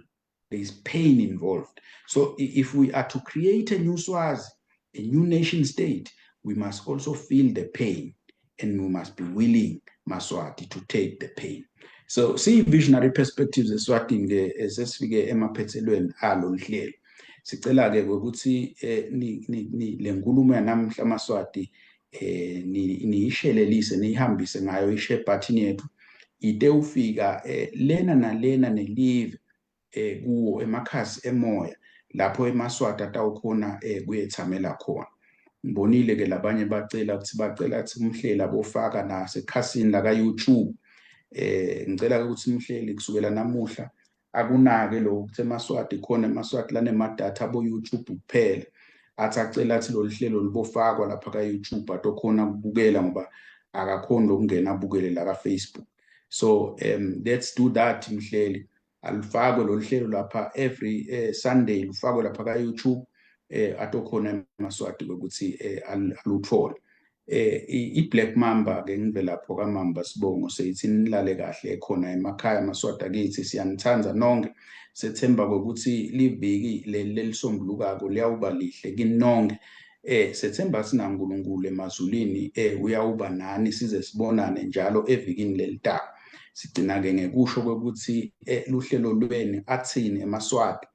There is pain involved. So if we are to create a new Swazi, a new nation state, we must also feel the pain and we must be willing, Maswati, to take the pain. So see, Visionary Perspectives eSwatini ke sesifike emaphethelweni alo lihlelo. Sicela ke ukuthi ni le nkulumo yanamhla, Maswati, niyishelelise, niyihambise ngayo i-share button yethu ite ufika lena nalena nelive kuwo emakhasi emoya lapho emaSwati atawukhona kuyethamela khona. Ngibonile ke labanye bacela ukuthi, bacela ukuthi umhleli abofaka nasekhasini la ka-YouTube. Ngicela ukuthi umhleli kusukela namuhla akunake lokho ukuthi emaSwati khona, emaSwati lanemadatha abo YouTube kuphela, athi acela athi lolu hlelo libofakwa lapha ka-YouTube atokhona ukubukela ngoba akakhoni lokungena abukele la ka-Facebook. So let's do that, mhleli, alufakwe lolu hlelo lapha every Sunday, lufakwe lapha ka-YouTube, atokhona emaSwati ukuthi aluthole. I-Black Mamba ke ngive lapho kaMamba sibongo seyithi nilale kahle khona emakhaya, amaSwati akithi. Siyanithanda nonke, sethemba ukuthi liviki leli lelisombulukako liyawuba lihle kini nonke. Sethemba sinaNkulunkulu emazulwini uyawuba nani size sibonane njalo evikini lelitako. Sigcina ke ngekusho kwekuthi luhlelo lweni athini emaSwati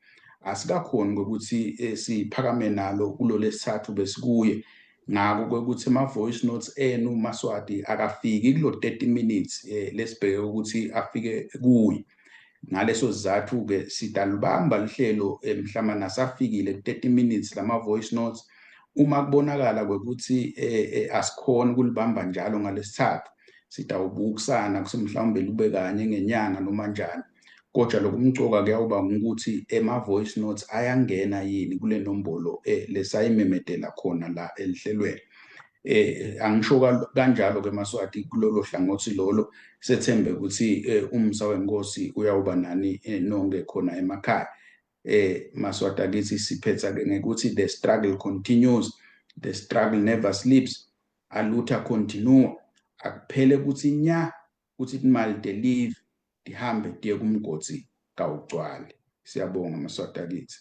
asikakhoni ukuthi siphakame nalo kulo lesithathu besikuye ngako kwekuthi ama-voice notes enu, Maswati, akafiki kulo 30 minutes lesibheke ukuthi afike kuye. Ngaleso sizathu ke sidalubamba lihlelo mhlawumbe nasafikile ku-30 minutes lama voice notes. Uma kubonakala kwekuthi asikhoni ukulibamba njalo ngalesithathu, sitawubukisana kuthi mhlawumbe lube kanye ngenyanga noma njani, kodwa lokumcoka kuyawuba ukuthi ema-voice notes ayangena yini kule nombolo lesayimemedela khona la elihlelweni. Angisho kanjalo ke Maswati kulolo hlangothi lolo. Sethembe ukuthi umsa wenkosi uyawuba nani nonke khona emakhaya. Maswati akithi, siphetha ke ngekuthi the struggle continues, the struggle never sleeps, a luta continua. Akuphele ukuthi nya kuthi imali delive tihambe tiye kumgodi kawugcwali. Siyabonga, Maswati akithi.